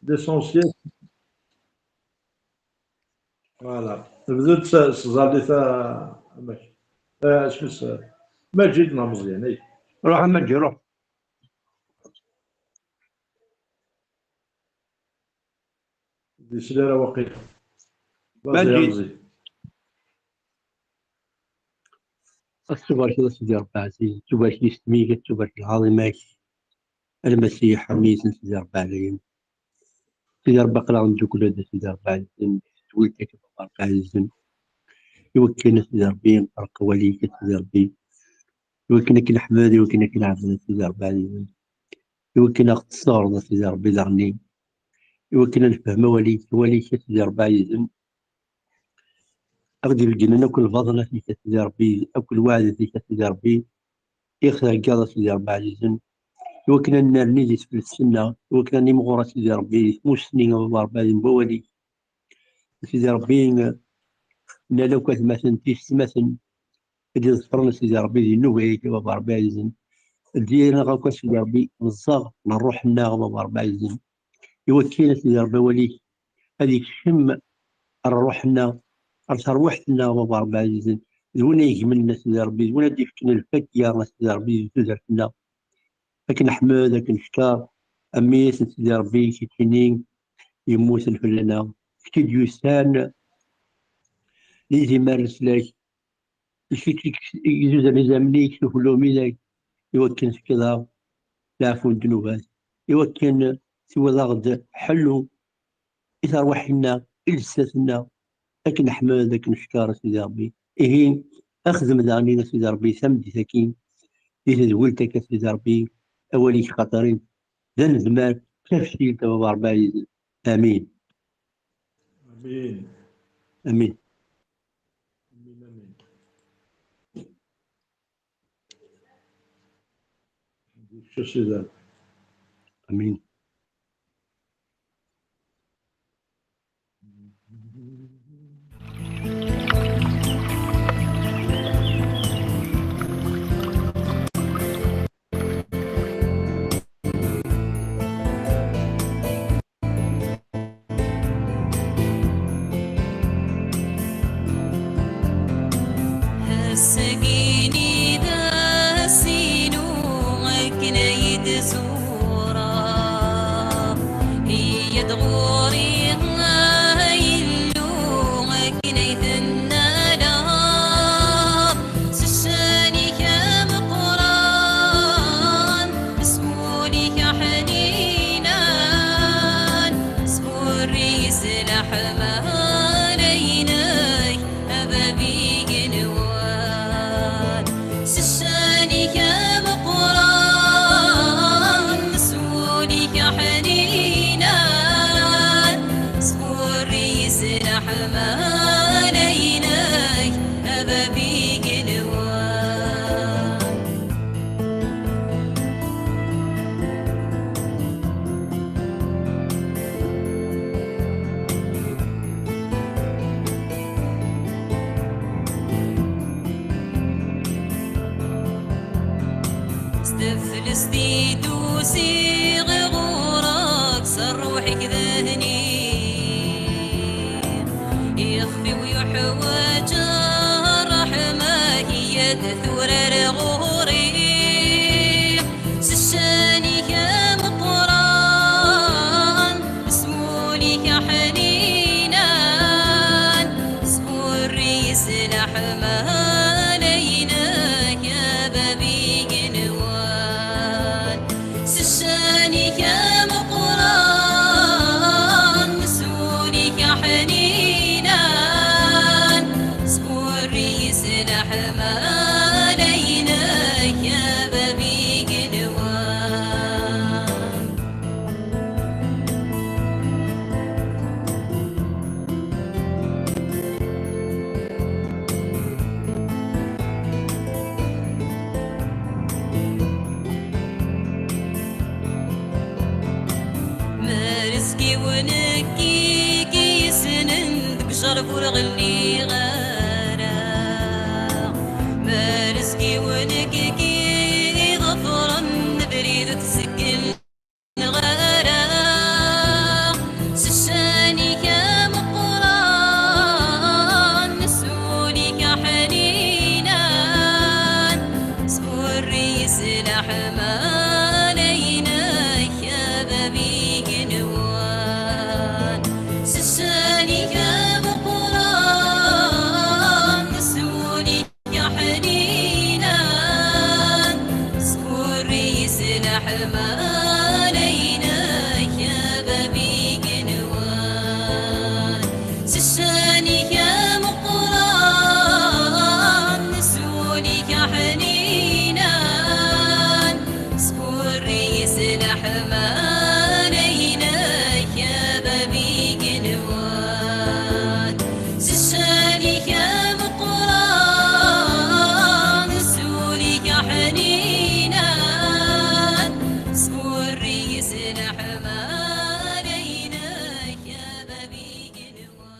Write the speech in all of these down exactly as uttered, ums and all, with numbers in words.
L'essentiel. Voilà. Bdu-d s, s ẓallit, a, amek? Eh, isem-is, eh, Maǧid neɣ Meẓyan, ay. Ruḥ a Maǧid, ruḥ. Di slala waqila. Vas-y, Maǧid. Vas-y. Ad tubarkeḍ a Sidi Ṛebbi ɛziz, ad tubarek yisem-ik, ad tubarek lɛaḍima-k. A Lmasiḥ, ḥami-ten Sidi Ṛebbi ɛlayen. Sidi Ṛebbi, aql-aɣ ndukkel-d a Sidi Ṛebbi ɛzizen, di tedwilt-ik a Baba Ṛebbi ɛzizen. Iwakken a Sidi Ṛebbi, nṭerq awal-ik a Sidi Ṛebbi. Iwakken ad k-neḥmed, iwakken ad k-neɛbed a Sidi Ṛebbi ɛzizen. Iwakken ad ɣ-tesseɣreḍ a Sidi Ṛebbi daɣen. Iwakken ad nefhem awal-ik, awal-ik a Sidi Ṛebbi ɛzizen. Ad ɣ-d-ibeggnen akk lbaḍnat-ik a Sidi Ṛebbi, akk lweɛdat-ik a Sidi Ṛebbi, i ɣ-theggaḍ a Sidi Ṛebbi ɛzizen, iwakken ad nnerni di teflest-nneɣ, iwakken ad nimɣur a Sidi Ṛebbi di tmussni a Baba Ṛebbi ɛzizen n wawal-ik. A Sidi Ṛebbi, nnan akk atmaten, tiyessetmaten, ad d-iḍefren a Sidi Ṛebbi di nnuba-ik a Baba Ṛebbi ɛzizen, ad d-iniɣ akk a Sidi Ṛebbi, neẓẓaɣ n ṛṛuḥ-nneɣ a Baba Ṛebbi ɛzizen, iwakken a Sidi Ṛebbi awal-ik ad ikcem ar ṛṛuḥ-nneɣ, ar terwiḥt-nneɣ a Baba Ṛebbi ɛzizen, d win ay igmen a Sidi Ṛebbi, d win ad d-ifken lfakya a Sidi Ṛebbi di tudert-nneɣ. Ad k-neḥmed, ad k-neckeṛ, a mmi-s n Sidi Ṛebbi, keččini yemmuten fell-aneɣ, kečč i d-yusan d izimer n leslak, d kečč i yezuzren idammen-ik s uhlum-ik, iwakken tefkiḍ-aɣ leɛfu n ddnubat, iwakken tiwiḍ-aɣ-d ḥellu i terwiḥin-nneɣ, i lsas-nneɣ, ad k-neḥmed, ad k-neckeṛ a Sidi Ṛebbi. Ihi, axdem daɣen a Sidi Ṛebbi tameddit-agi, di tedwilt-agi a Sidi Ṛebbi, awal-ik xaṭer d anezmar, d taftilt a Baba Ṛebbi ɛzizen. Amin. Amin. Amin. Amin, amin. Amin. Ass-agi-ni d ass-inu akken ay d-zureɣ. Iyya-d ɣur-i, ay Illu, akken ay tennaleḍ. S ccan-ik ameqqran, s wul-ik aḥninan, sburri s leḥmala-inek, a bab igenwan. S ccan-ik ameqqran, s wul-ik aḥninan, sburri s leḥmala-inek, a bab igenwan. S teflest i d-usiɣ ɣur-k, s ṛṛuḥ-ik d ahni. Ixef-iw yuḥwaǧ ṛṛeḥma-k, iyya-d tura ar ɣur-i. S ccan-ik ameqqran, s wul-ik aḥninan, sburri s leḥmala-inek, a bab igenwan. S ccan-ik ameqqran, s wul-ik aḥninan, sburri s leḥmala-inek, a bab igenwan. Merezg-iw nekk i k-yessnen, deg ujerbub ur ɣelliɣ ara. Merezg-iw nekk i k-iḍefren, abrid ur t-seggileɣ ara. igenwan. S ccan-ik ameqqran, s wul-ik aḥninan, skurri-yi s leḥmala-inek, a bab igenwan. S ccan-ik ameqqran, s wul-ik aḥninan, skurri-yi s leḥmala-inek, a bab igenwan.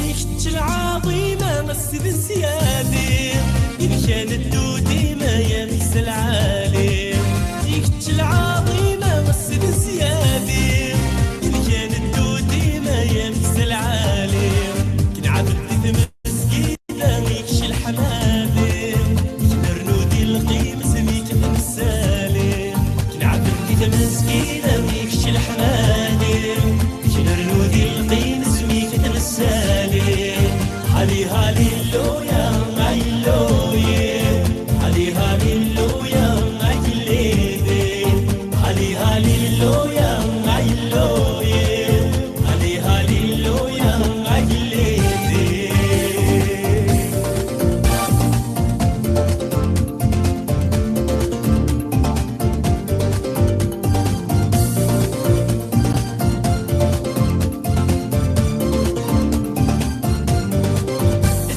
I kečč lɛaḍima, a Sidi Ssyadi, i d-kan ddud dima ya meksa lɛali. I kečč lɛaḍima, a Sidi Ssyadi, i d-kan ddud dima ya meksa lɛali. Kenɛabed di tmes- Mezgida ikcel ḥmadi, nernu di lqim zmik temsali. Kenɛabed di tmezgida ikcel ḥmadi, nernu di lqim zmik temsali. Hali haliluya, ayluye. Hali haliluya, ayluye. Hali haliluya, ayluye. Hali haliluya, ayluye.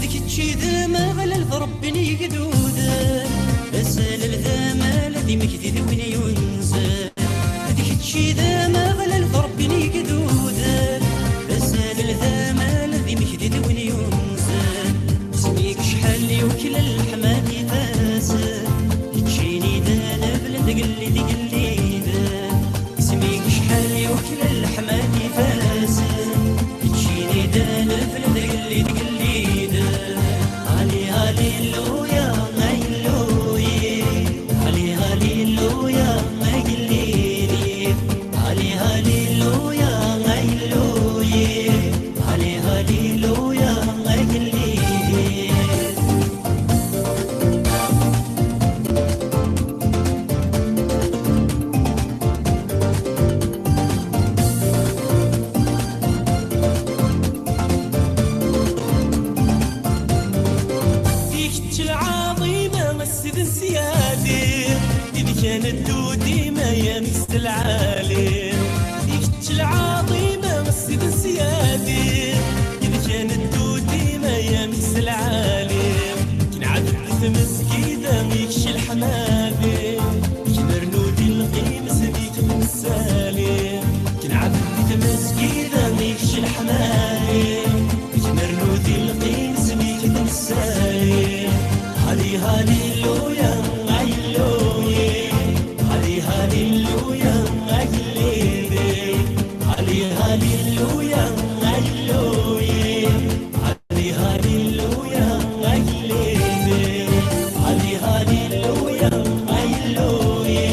D kečč i d Ameɣlal, d Ṛebbi n yegduden, d asalel, d amal, d imekdi, d win yunzen. D kečč i d Ameɣlal, d Ṛebbi n yegduden, d asalel, d amal, d imekdi, d win yunzen. Isem-ik acḥal yuklal leḥmadi ifazen, keččini d anebl d gelli d igelliden. Isem-ik acḥal yuklal leḥmadi ifazen, keččini d anebl d gelli d igelliden. Hali haliluya, ayluye. Hali haliluya, agellid. Hali haliluya, ayluye. Hali haliluya, agellid. I kečč lɛaḍima, a Sidi Ssyadi, i d-kan ddud dima ya meksa lɛali. I kečč lɛaḍima, a Sidi Ssyadi, i d-kan ddud dima ya meksa lɛali. Kenɛabed di tmezgida ikcel ḥmadi, nernu di lqim zmik temsali. Kenɛabed di tmezgida ikcel ḥmadi, nernu di lqim zmik temsali. Hali haliluya, ayluye. Hali haliluya, agellid. Hali haliluya, ayluye. Hali haliluya, agellid. Hali haliluya, ayluye.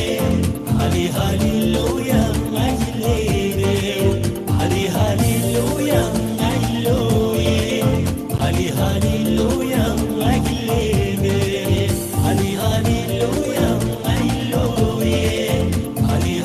Hali haliluya, agellid. Hali haliluya, ayluye. Hali haliluya, agellid. Hali haliluya, ayluye. Hali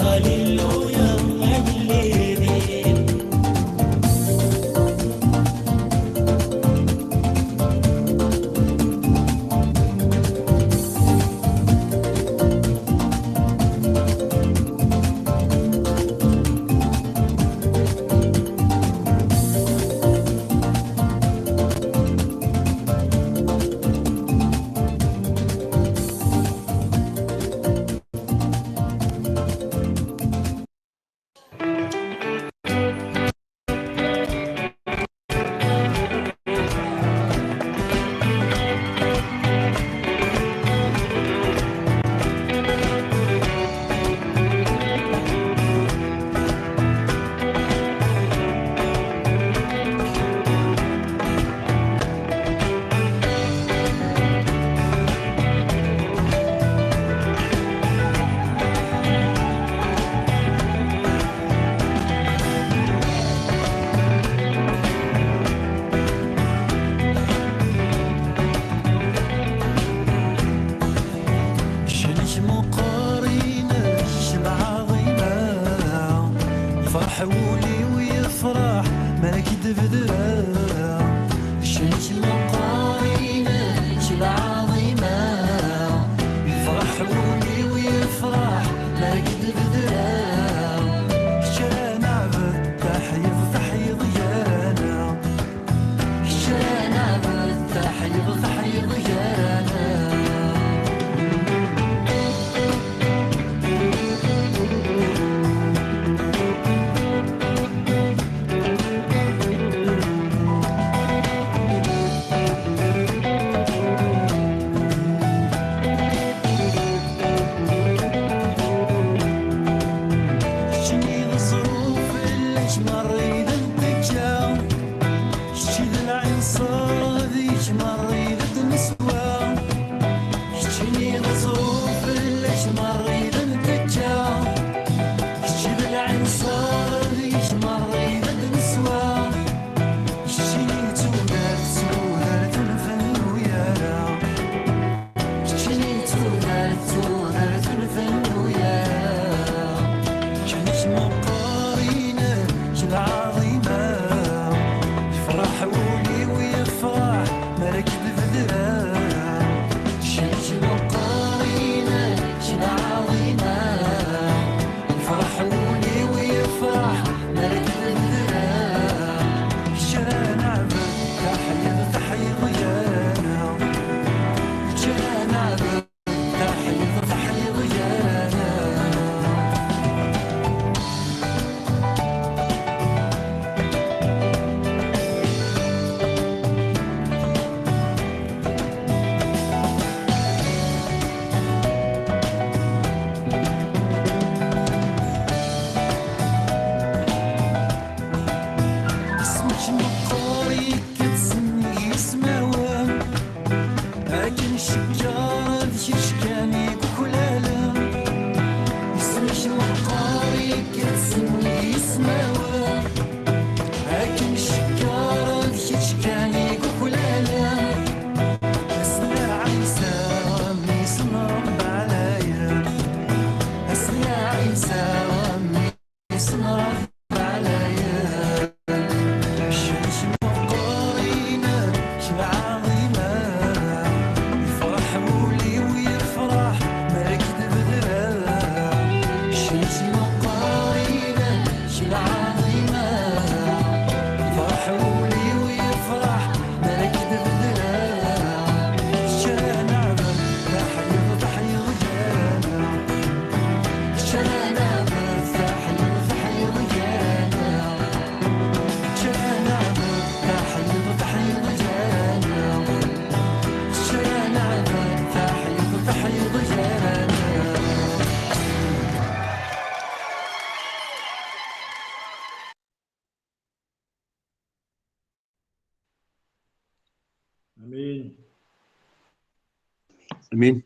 Amin.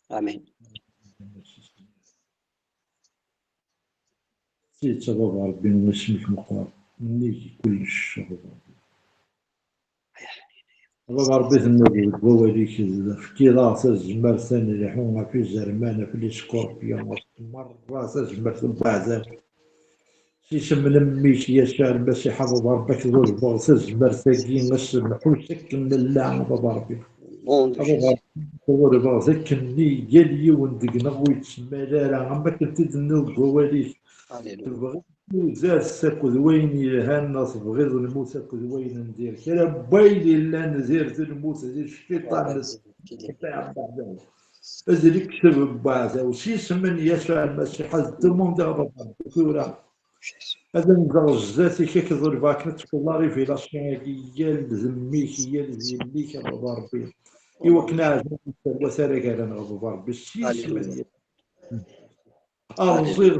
Amin. Tidet a baba Ṛebbi, isem-ik meqqer, nnig kullec a baba Ṛebbi. A baba Ṛebbi, tenniḍ deg wawal-ik, tefkiḍ-aɣ tazmert ad nelḥu ɣef izerman, ɣef les scorpions, ɣef merra tazmert n weɛdaw. S isem n mmi-k Yasuɛ Lmasiḥ a baba Ṛebbi, ad k-ḍulbeɣ tazmert-agi, asemḥu-k akken nella a baba Ṛebbi. A baba Ṛebbi, ad k-ḍulbeɣ d akken yal yiwen deg-neɣ ur yettmal ara, am wakken t-id-tenniḍ deg wawal-ik. Tebɣiḍ tudert akked wayen yelhan, neɣ tebɣiḍ lmut akked wayen n dir? Kra n wayen yellan dir d lmut, d cciṭan, d ad lekseb n weɛdaw. S yisem n Yasuɛ Lmasiḥ, ad demandiɣ a baba Ṛebbi tura ad ndeɣ zdat-ik, ad k-ḍulbeɣ akken ad tefkeḍ la révélation-agi i yal d mmi-k, i yal d yelli-k a baba Ṛebbi, i wakken aɛdaw ur yesserwat ara gar-aneɣ a baba Ṛebbi. S yisem n Yasuɛ. Rẓiɣ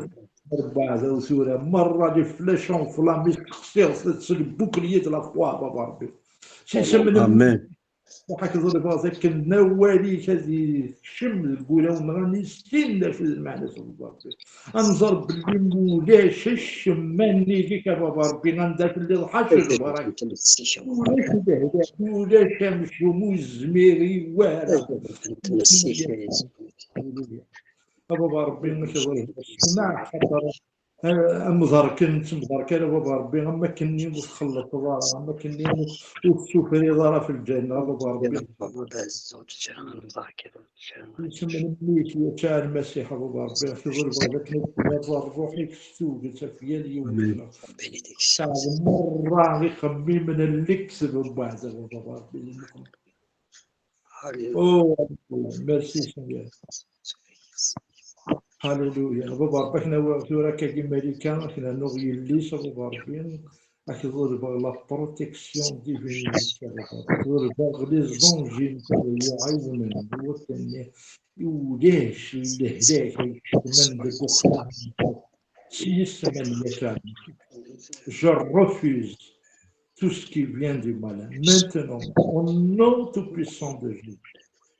ar weɛdaw tura, merra les flèches enflammées, sexsiɣ-tent, c'est le bouclier de la foi a baba Ṛebbi. S yisem n Amen. Ruḥ ak ḍelbeɣ akken awal-ik ad yekcem deg wulawen-nneɣ, ad nissin d acu d lmeɛna-s a baba Ṛebbi. Ad nẓer belli ulac acemma nnig-k a baba Ṛebbi, anda telliḍ ḥaca lbaraka. Ulac lehlak, ulac amcum, ur yezmir i wara. A baba Ṛebbi, ad k ḍelbeɣ, smeɛ, xaṭer amḍerken, nettemḍerkal a baba Ṛebbi, am wakken-nni ur txellṣeḍ ara, am wakken-nni ur tessufriḍ ara fi lǧenna a baba Ṛebbi. Isem n mmi-k Yasuɛ Lmasiḥ a baba Ṛebbi, ad k ḍelbeɣ d akken ad tmerreḍ ṛṛuḥ-ik s tuget ɣef yal yiwen deg-neɣ. Saɛd merra ixemmimen n lekseb n weɛdaw a baba Ṛebbi. Oh, merci Seigneur. Alléluia. A baba Ṛebbi, ad k-nawiɣ tura akka di Malika, ad k-nernuɣ yelli-s a baba Ṛebbi, ad k ḍelbeɣ la protection divine, ad k ḍelbeɣ les anges-im ad k ɛiwnen, i wakken ulac lehlak ay yettmen deg uxxam. S yisem n Yasuɛ, je refuse tout ce qui vient du mal. Maintenant, au nom tout puissant de Jésus,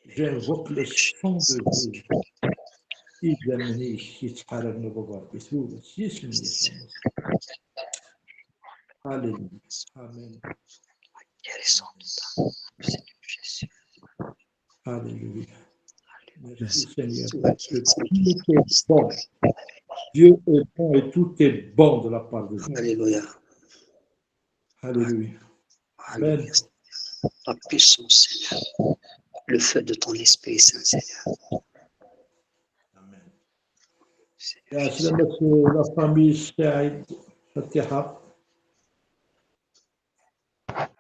j'invoque le sang de Jésus. Idammen-ik yettḥaraben a baba Ṛebbi, tura s yisem n Yasuɛ. Alléluia. Amen. Alléluia. Merci Seigneur, parce que tout est bon. Dieu est bon et tout est bon de la part de Dieu. Alléluia. Alléluia. Amen. La puissance, Seigneur. Le feu de ton Esprit Saint, Seigneur. Amen. Ɛeslama-k la famille Saïd, Fatiḥa.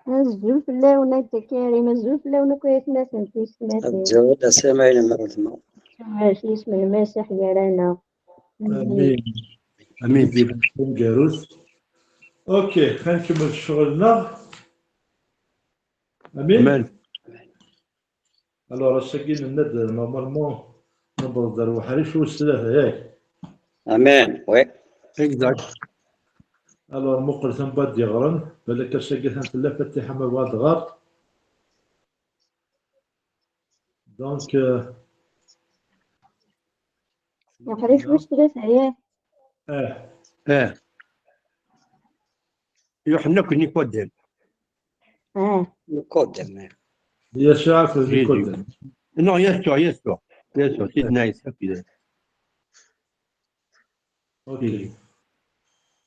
Azul fell-awen a Dda Karim, azul fell-awen akk aytmaten d teysetmatin. Azul, asama ilemmer d ma. Amek isem Lmasiḥ gar-aneɣ. Amin. Amin. Di tameggarut. Ok, ad nkemmel ccɣel-nneɣ. Amin. Amin. Alors, ass-agi nenna-d normalement newweḍ-d ar uḥric wis tlata, yak? Amin, oui. Exact. Alors, muqel tambat d-yeɣren, balak ass-agi atan tella Fatiḥa ma bɣa ad tɣer. Donc, euh, Uḥric wis tlata, yak? Eh. Eh. Yuḥenna akked Nikodem. Ah. Nikodem, eh. Yasuɛ akked Nikodem. Non, Yasuɛ, Yasuɛ. Yasuɛ, Sidna Ɛisa. Ok.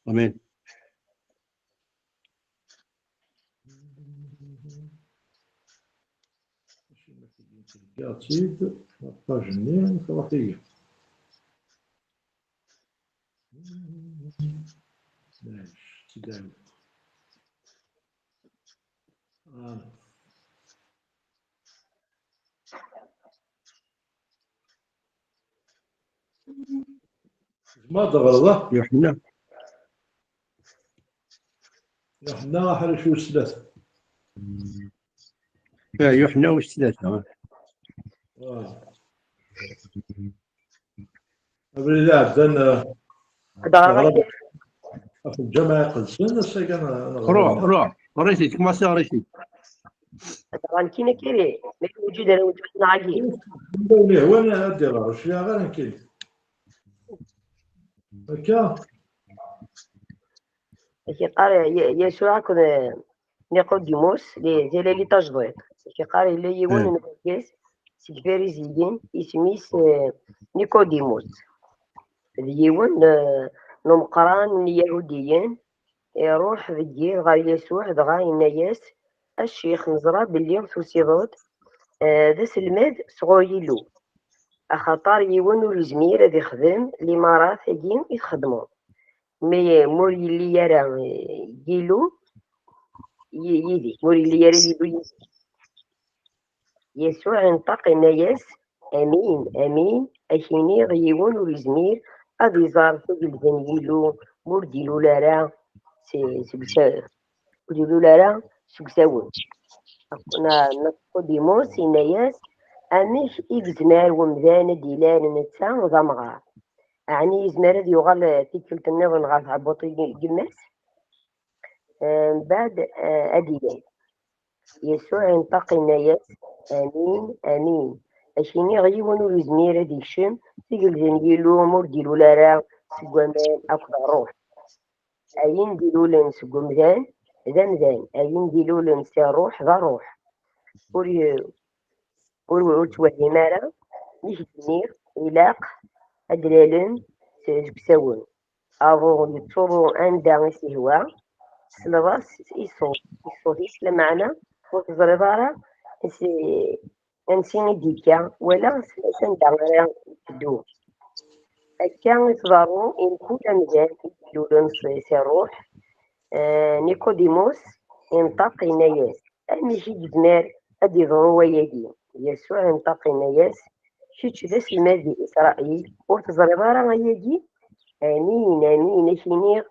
Amin. Tga-tt-id, la page-nni truḥ-iyi. Maɛlic, ttdaɛu. Ah. Ma d-ɣreḍ, ah? Yuḥenna. Yuḥenna aḥric wis tlata. Ah, Yuḥenna wis tlata. Ah. Abrid iɛeddan, ah, ɣef lǧameɛ iqedsen, ass-agi ad nɣer. Ruḥ, ruḥ, ɣer-it-id, kmaṣi ɣer-it-id. Dɣa nekkini kiri, ma yewǧid ara wejjed neɣ agi. Anda ur yehwan ad iɣer, ur cliɛeɣ ara nekkini. Akka. Ak-iqqar Yasuɛ akked Niqodimus di tilali tajdiṭ. Ak-iqqar yella yiwen n urgaz seg Fariziyen, isem-is Niqodimus. D yiwen n umeqqran n Iyahudiyen, iruḥ deg yiḍ ɣer Yasuɛ, dɣa yenna-yas: A Ccix, neẓra belli tusiḍ-d d aselmad sɣur Yillu, axaṭer yiwen ur yezmir ad ixdem limarat-agi i txeddmeḍ, mi ur yelli ara Yillu yid-k, ur yelli ara Yillu yid-k. Yasuɛ inṭeq, inna-yas: Amin, amin, ak-iniɣ, yiwen ur yezmir ad iẓer tagelda n Yillu ma ur d-ilul ara seg usawen. Niqodimus inna-yas: Amek i yezmer wemdan ad d-ilal netta d amɣar? Ɛni yezmer ad yuɣal tikkelt nniḍen ɣer tɛebbuḍt n yemma-s? Mbeɛd ad d-ilal. Yasuɛ inṭeq, inna-yas: Amin, amin, ak-iniɣ, yiwen ur yezmir ad ikcem tigelda n Yillu ma ur d-ilul ara seg waman akked ṛṛuḥ. Ayen d-ilulen seg umdan d amdan, ayen d-ilulen si ṛṛuḥ d ṛṛuṣṣ. Ur ur ur ttwehhim ara. Nnig-nni ilaq ad d-lalen seg usawen. Aḍu yettsuḍu anda i s-ihwa, tesleḍ-as i ṣṣut-is, lameɛna ur teẓriḍ ara ansi i d-yekka wala s anda ara iteddu. Akka i tḍerru i mkul amdan i d-ilulen si ṛṛuḥ. Niqodimus inṭeq, yenna-yas: Amek i yezmer ad d-iḍru wayagi? Yasuɛ inṭeq, yenna-yas: Kečč d aselmad di Isṛayil, ur teẓriḍ ara ayagi? Amin, amin, ak-iniɣ,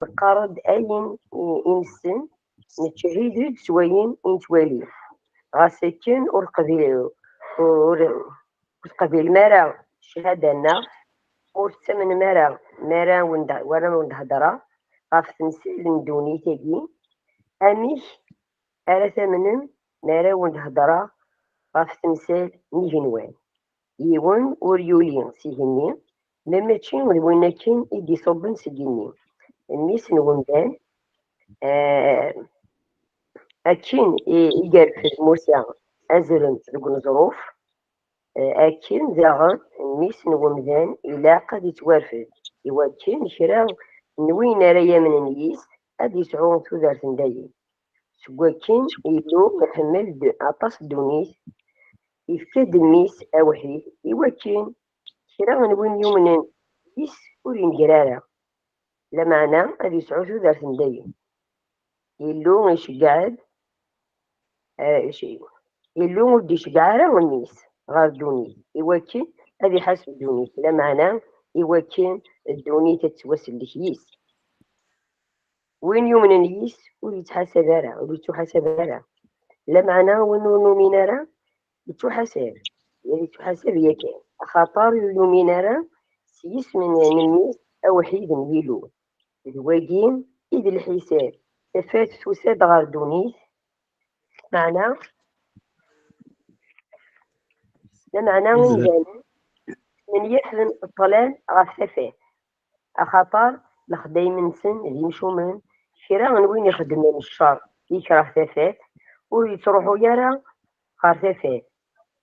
neqqar-d ayen i nessen, nettcehhid-d s wayen i nettwali. Ɣas akken ur qbil ur ur teqbilem ara ccahada-nneɣ, ur tettamnem ara mi ara wen-d-heddreɣ ɣef temsal n ddunit-agi, amek ara tamnem mi ara wen-d-heddreɣ ɣef temsal n igenwan? Yiwen ur yuli s igenni, ma mačči d win akken i d-iṣubben seg igenni. Mmi-s n wemdan, akken i yerfed Musa azrem deg uneẓruf, akken daɣen mmi-s n wemdan ilaq ad ittwarfed, iwakken kra n win ara yamnen yis ad isɛu tudert n dayem. Seg wakken Illu iḥemmel aṭas ddunit, ifka-d mmi-s awḥid iwakken kra n win yumnen yis ur inger ara, lameɛna ad isɛu tudert n dayem. Illu iceggeɛ-d, Illu ur d-iceggeɛ ara mmi-s ɣer ddunit iwakken ad iḥaseb ddunit, lameɛna iwakken ddunit ad tettwasellek yis. Win yumnen yis ur yettḥasab ara, ur yettuḥasab ara. Lameɛna win ur numin ara yettuḥasab, yettuḥasab yakan, axaṭer ur yumin ara s yisem n mmi-s awḥid n Yillu. D wagi i d lḥisab. Tafat tusa-d ɣer ddunit, meɛna, lameɛna imdanen smenyafen ṭṭlam ɣef tafat, axaṭer lexdayem-nsen d imcumen. Kra n win ixeddmen ccer, yekreh tafat, ur yettruḥu ara ɣer tafat,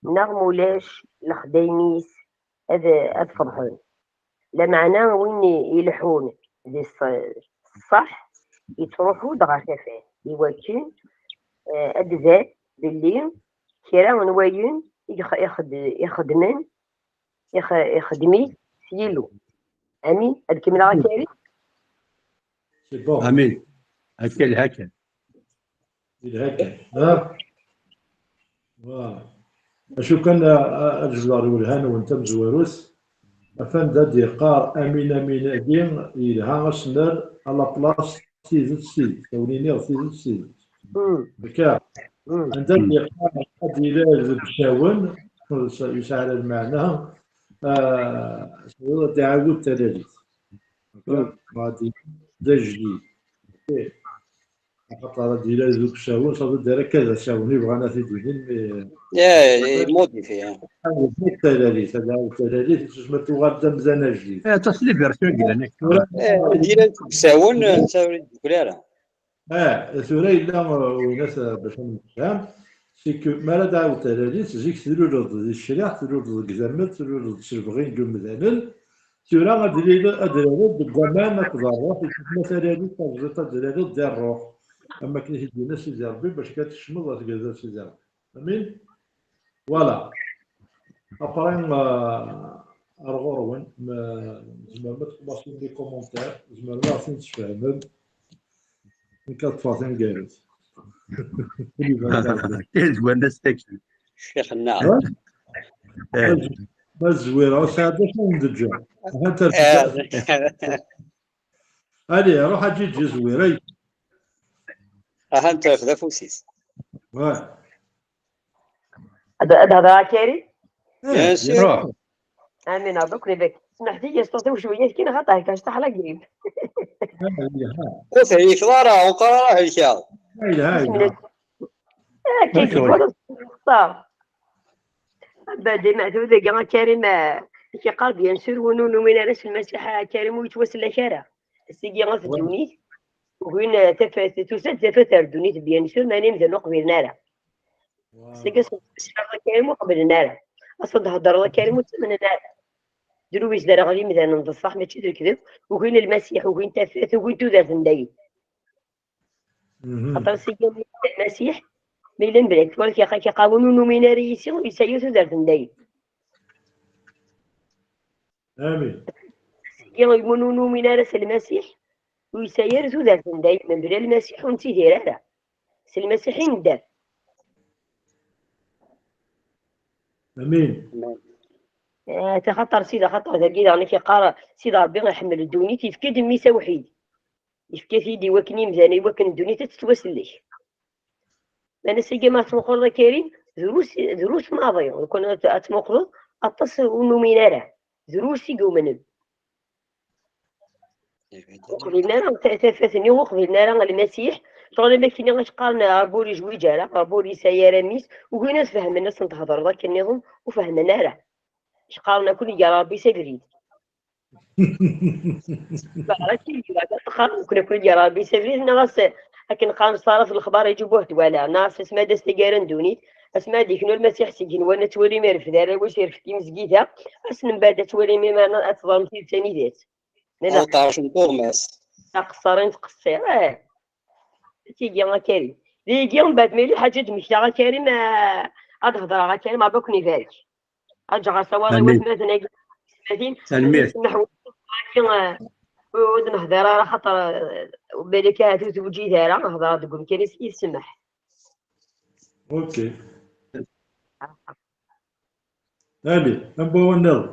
neɣ mulac lexdayem-is ad ad feḍḥen. Lameɛna win ileḥḥun di ṣṣeḥ yettruḥu-d ɣer tafat iwakken ad d-tban belli kra n wayen i ixeddmen ixeddem-it s Yillu. Amin. Ad kemmleɣ akari? Amin. Akka lha kan. Acu kan, ad jebdeɣ lwelha-nwen tamezwarut. Afan da d-yeqqar amin, amin-agi yelha asner à la place tidet, tidet. Awen-iniɣ tidet, tidet. Akka. Anda d-yeqqar ad d-ilal deg usawen, yesɛa lmeɛna, ad d-iɛawed talalit. D ajdid. Axaṭer ad d-yili deg usawen, saḍi d ara akka d asawen i bɣan ad t-id-inin, mais Eh, yemmudif, eh. Ayen, talalit, ad ɛawed talalit, tusma tuɣal d amdan ajdid. Eh, aṭas les versions i yellan akka. Tura Eh, ad d-yili deg usawen, netta ur yeddukel ara. Ah, tura yella, uh, winat, uh, bac ad nemsefham, c'est que mi ara d-ɛawed talalit, zik tluleḍ di ccriɛ, tluleḍ deg idammen, tluleḍ s lebɣi n yimdanen, tura ad d-, ad d-rreḍ deg waman akked ṛṛuḥ, i tma talalit tabẓiṭ ad d-rreḍ di ṛṛuḥ. Am akken i t-id-yenna Sidi Ṛebbi, bac kan tkecmeḍ ad tgeḍ a Sidi Ṛebbi. Amin? Voilà. Après, euh, ar ɣur-wen, ma tzemrem ad txelṣem les commentaires, tzemrem ad ten-tesfehmem. Nekk ad ṭṭfeɣ taneggarut. Tezwar d astakli. Ccix-nneɣ. Eh. Ma z-, ma zwireɣ, sɛiɣ d acu n-d-ǧǧeɣ. Ahat ar-, Eh. Allez, ruḥ a Ǧiǧi Zwir, ay. Ahat terfed afus-is. Ouais. Ad, ad hedreɣ a Karim? Eh, bien sûr. Ruḥ. Amin, Ṛebbi ad ken-ibarek. Smeḥt-iyi, sṭuṭi-w cwiya kan, xaṭer hekkac taḥla grib. Ah, yelha. Ur tehlikeḍ ara, ur qqar ara helkeɣ. Ah, yelha, yelha. Bismillah. Ah, kif, kif, ur tehlikeḍ ara. Abadi, meɛtub dagi, a Karim, ah, i k-iqqar, bien sûr, win ur numin ara s Lmasiḥ, a Karim, ur yettwasellek ara. Sigi ɣef ddunit, ugin, ah, tafat, tusa-d tafat ar ddunit, bien sûr, ma imdanen ur qbilen ara. Seg asmi d-tessineḍ a Karim ur qbilen ara. Ass-a d-theddreḍ a Karim ur ttamnen ara. Drus d ara ɣer yimdanen d ṣṣeḥ, mačči d lekdeb, ugin Lmasiḥ, ugin tafat, ugin tudert n dayem. Mhm. Xaṭer seg yami Lmasiḥ, ma yella mebla ttwal k-, k-, iqawen ur numin ara yis-i, ur yesɛi ara tudert n dayem. Amin. Seg yami ur numin ara s Lmasiḥ, ur yesɛi ara tudert n dayem, mebla Lmasiḥ ur nettidir ara. S Lmasiḥ i nedder. Amin. Eh, axaṭer Sidi, axaṭer dagi daɣen i k-iqqar, Sidi Ṛebbi iḥemmel ddunit, yefka-d mmi-s awḥid. Yefka-t-id i wakken imdanen, i wakken ddunit ad tettwasellek. Meɛna sagi ma tettmuquleḍ a Karim, drus, drus maḍi, ur kun ad, ad tmuqleḍ, aṭas ur numin ara. Drus i yumnen. Ur qbilen ara ta-, tafat-nni, ur qbilen ara Lmasiḥ. Ṭṭulan akkenni i qqaren, Ṛebbi ur yezwiǧ ara, Ṛebbi ur yesɛi ara mmi-s, ugin ad fehmen, ad sen-thedreḍ akken nniḍen, ur fehmen ara. Qqaren akk ur iger Ṛebbi s abrid. Qqaren akk ur iger Ṛebbi s abrid, neɣ as-, akken qqaren ṣṣara f lexbar iǧib ur t-wala, neɣ as-, asma d as taggara n ddunit, asma d iknu Lmasiḥ s igenwan, ad twalim irfed arraw-is, irfed timezgit-a, ass n mbeɛd ad twalim iman ad teẓrem tidet anida-tt. Aw ṭarc n tuɣmas. Aqeṣṣer i nettqeṣṣir, eh. Tigi a Karim. Digi, mbeɛd ma yella lḥaǧa ad d-mmektaɣ a Karim, eh, ad hedreɣ a Karim, Ṛebbi ad ken-ibarek. Ad ǧǧeɣ asawal i watmaten-agi, tmatin, ad isemmeḥ wagi, eh, ur d-nehder ara, xaṭer, eh, balak ahat ur tewǧid ara, hedreɣ deg umkan-is, i tsemmeḥ. Ok. Allez, am wawal nniḍen.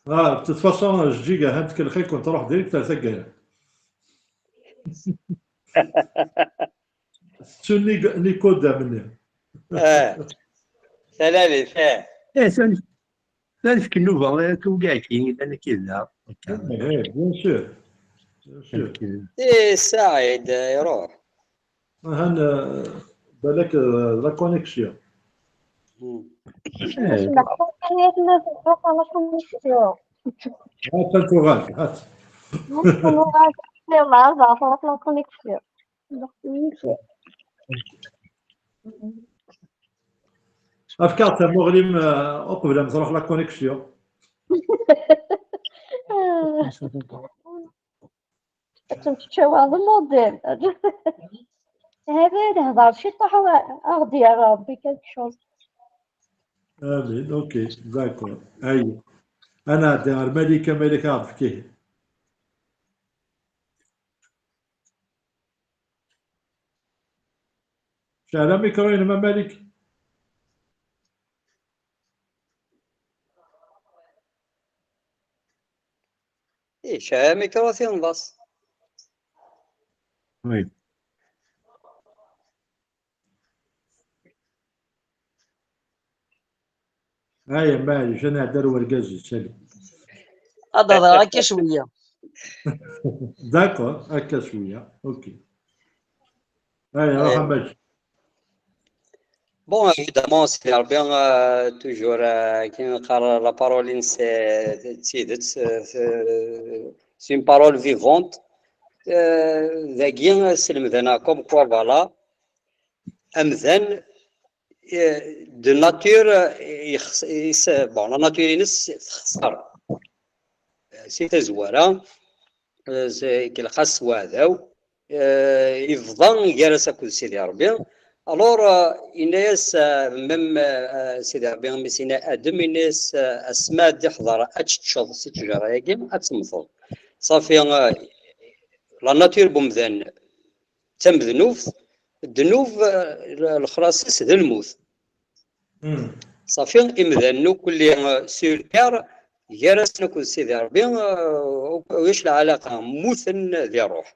Ah, de toute façon, Jeǧǧiga, ha tkellex-iken, tṛuḥ direct ar taggara. Tettu Nico-, Nikodam-nni. Ah, talalit, ah. Eh, ad nefk nnuba, eh, tugaɛt-nni, llan akka da. Eh, eh, bien sûr. Bien sûr. Eh, Saɛid, eh, iruḥ. Ahan, euh, balak, euh, la connexion. Hmm. Atan tuɣal, hat. Afk-aɣ tamuɣli-m, euh, uqbel am truḥ la connexion. Ad temmeččawaḍ modèle. Hada ad hḍer ciṭuḥ, a ɣ-d-yerr Ṛebbi quelque chose. Amin, ok, d'accord. Ayi. Ad nɛeddi ar Malika, Malika ad ɣ-d-tefk ihi. Cɛel amikru-inem a Malik. Ih, cɛel amikru tinḍas. Oui. Aya, maɛlic, ad nɛeddi ar urgaz, salut. Ad d-hedreɣ akka cwiya. D'accord, akka cwiya. Ok. Allez, alors, Bon, évidemment, c'est bien, euh, toujours, euh, qui la parole, c'est c'est une parole vivante. Euh, dagi, c'est le comme quoi, voilà, amdan, euh, de nature, euh, il- il- c'est- bon, la nature, c'est c'est tazwara, euh, c'est quelque chose, euh, yebḍa gar-as akked Sidi Ṛebbi. Alors, euh, yenna-yas, euh, même, euh, Sidi Ṛebbi, mi s-yenna Adem, yenna-yas, euh, asma ad d-iḥḍer ad teččeḍ si ttjara-agi, ad temmteḍ. Ṣafi, euh, la nature n umdan d tamednubt, ddnub, euh, lexlaṣ-is d lmut. Ṣafi, imdanen akk-nni, euh, sur terre, gar-asen akked Sidi Ṛebbi, euh, ulac lɛalaqa, mmuten di ṛṛuḥ.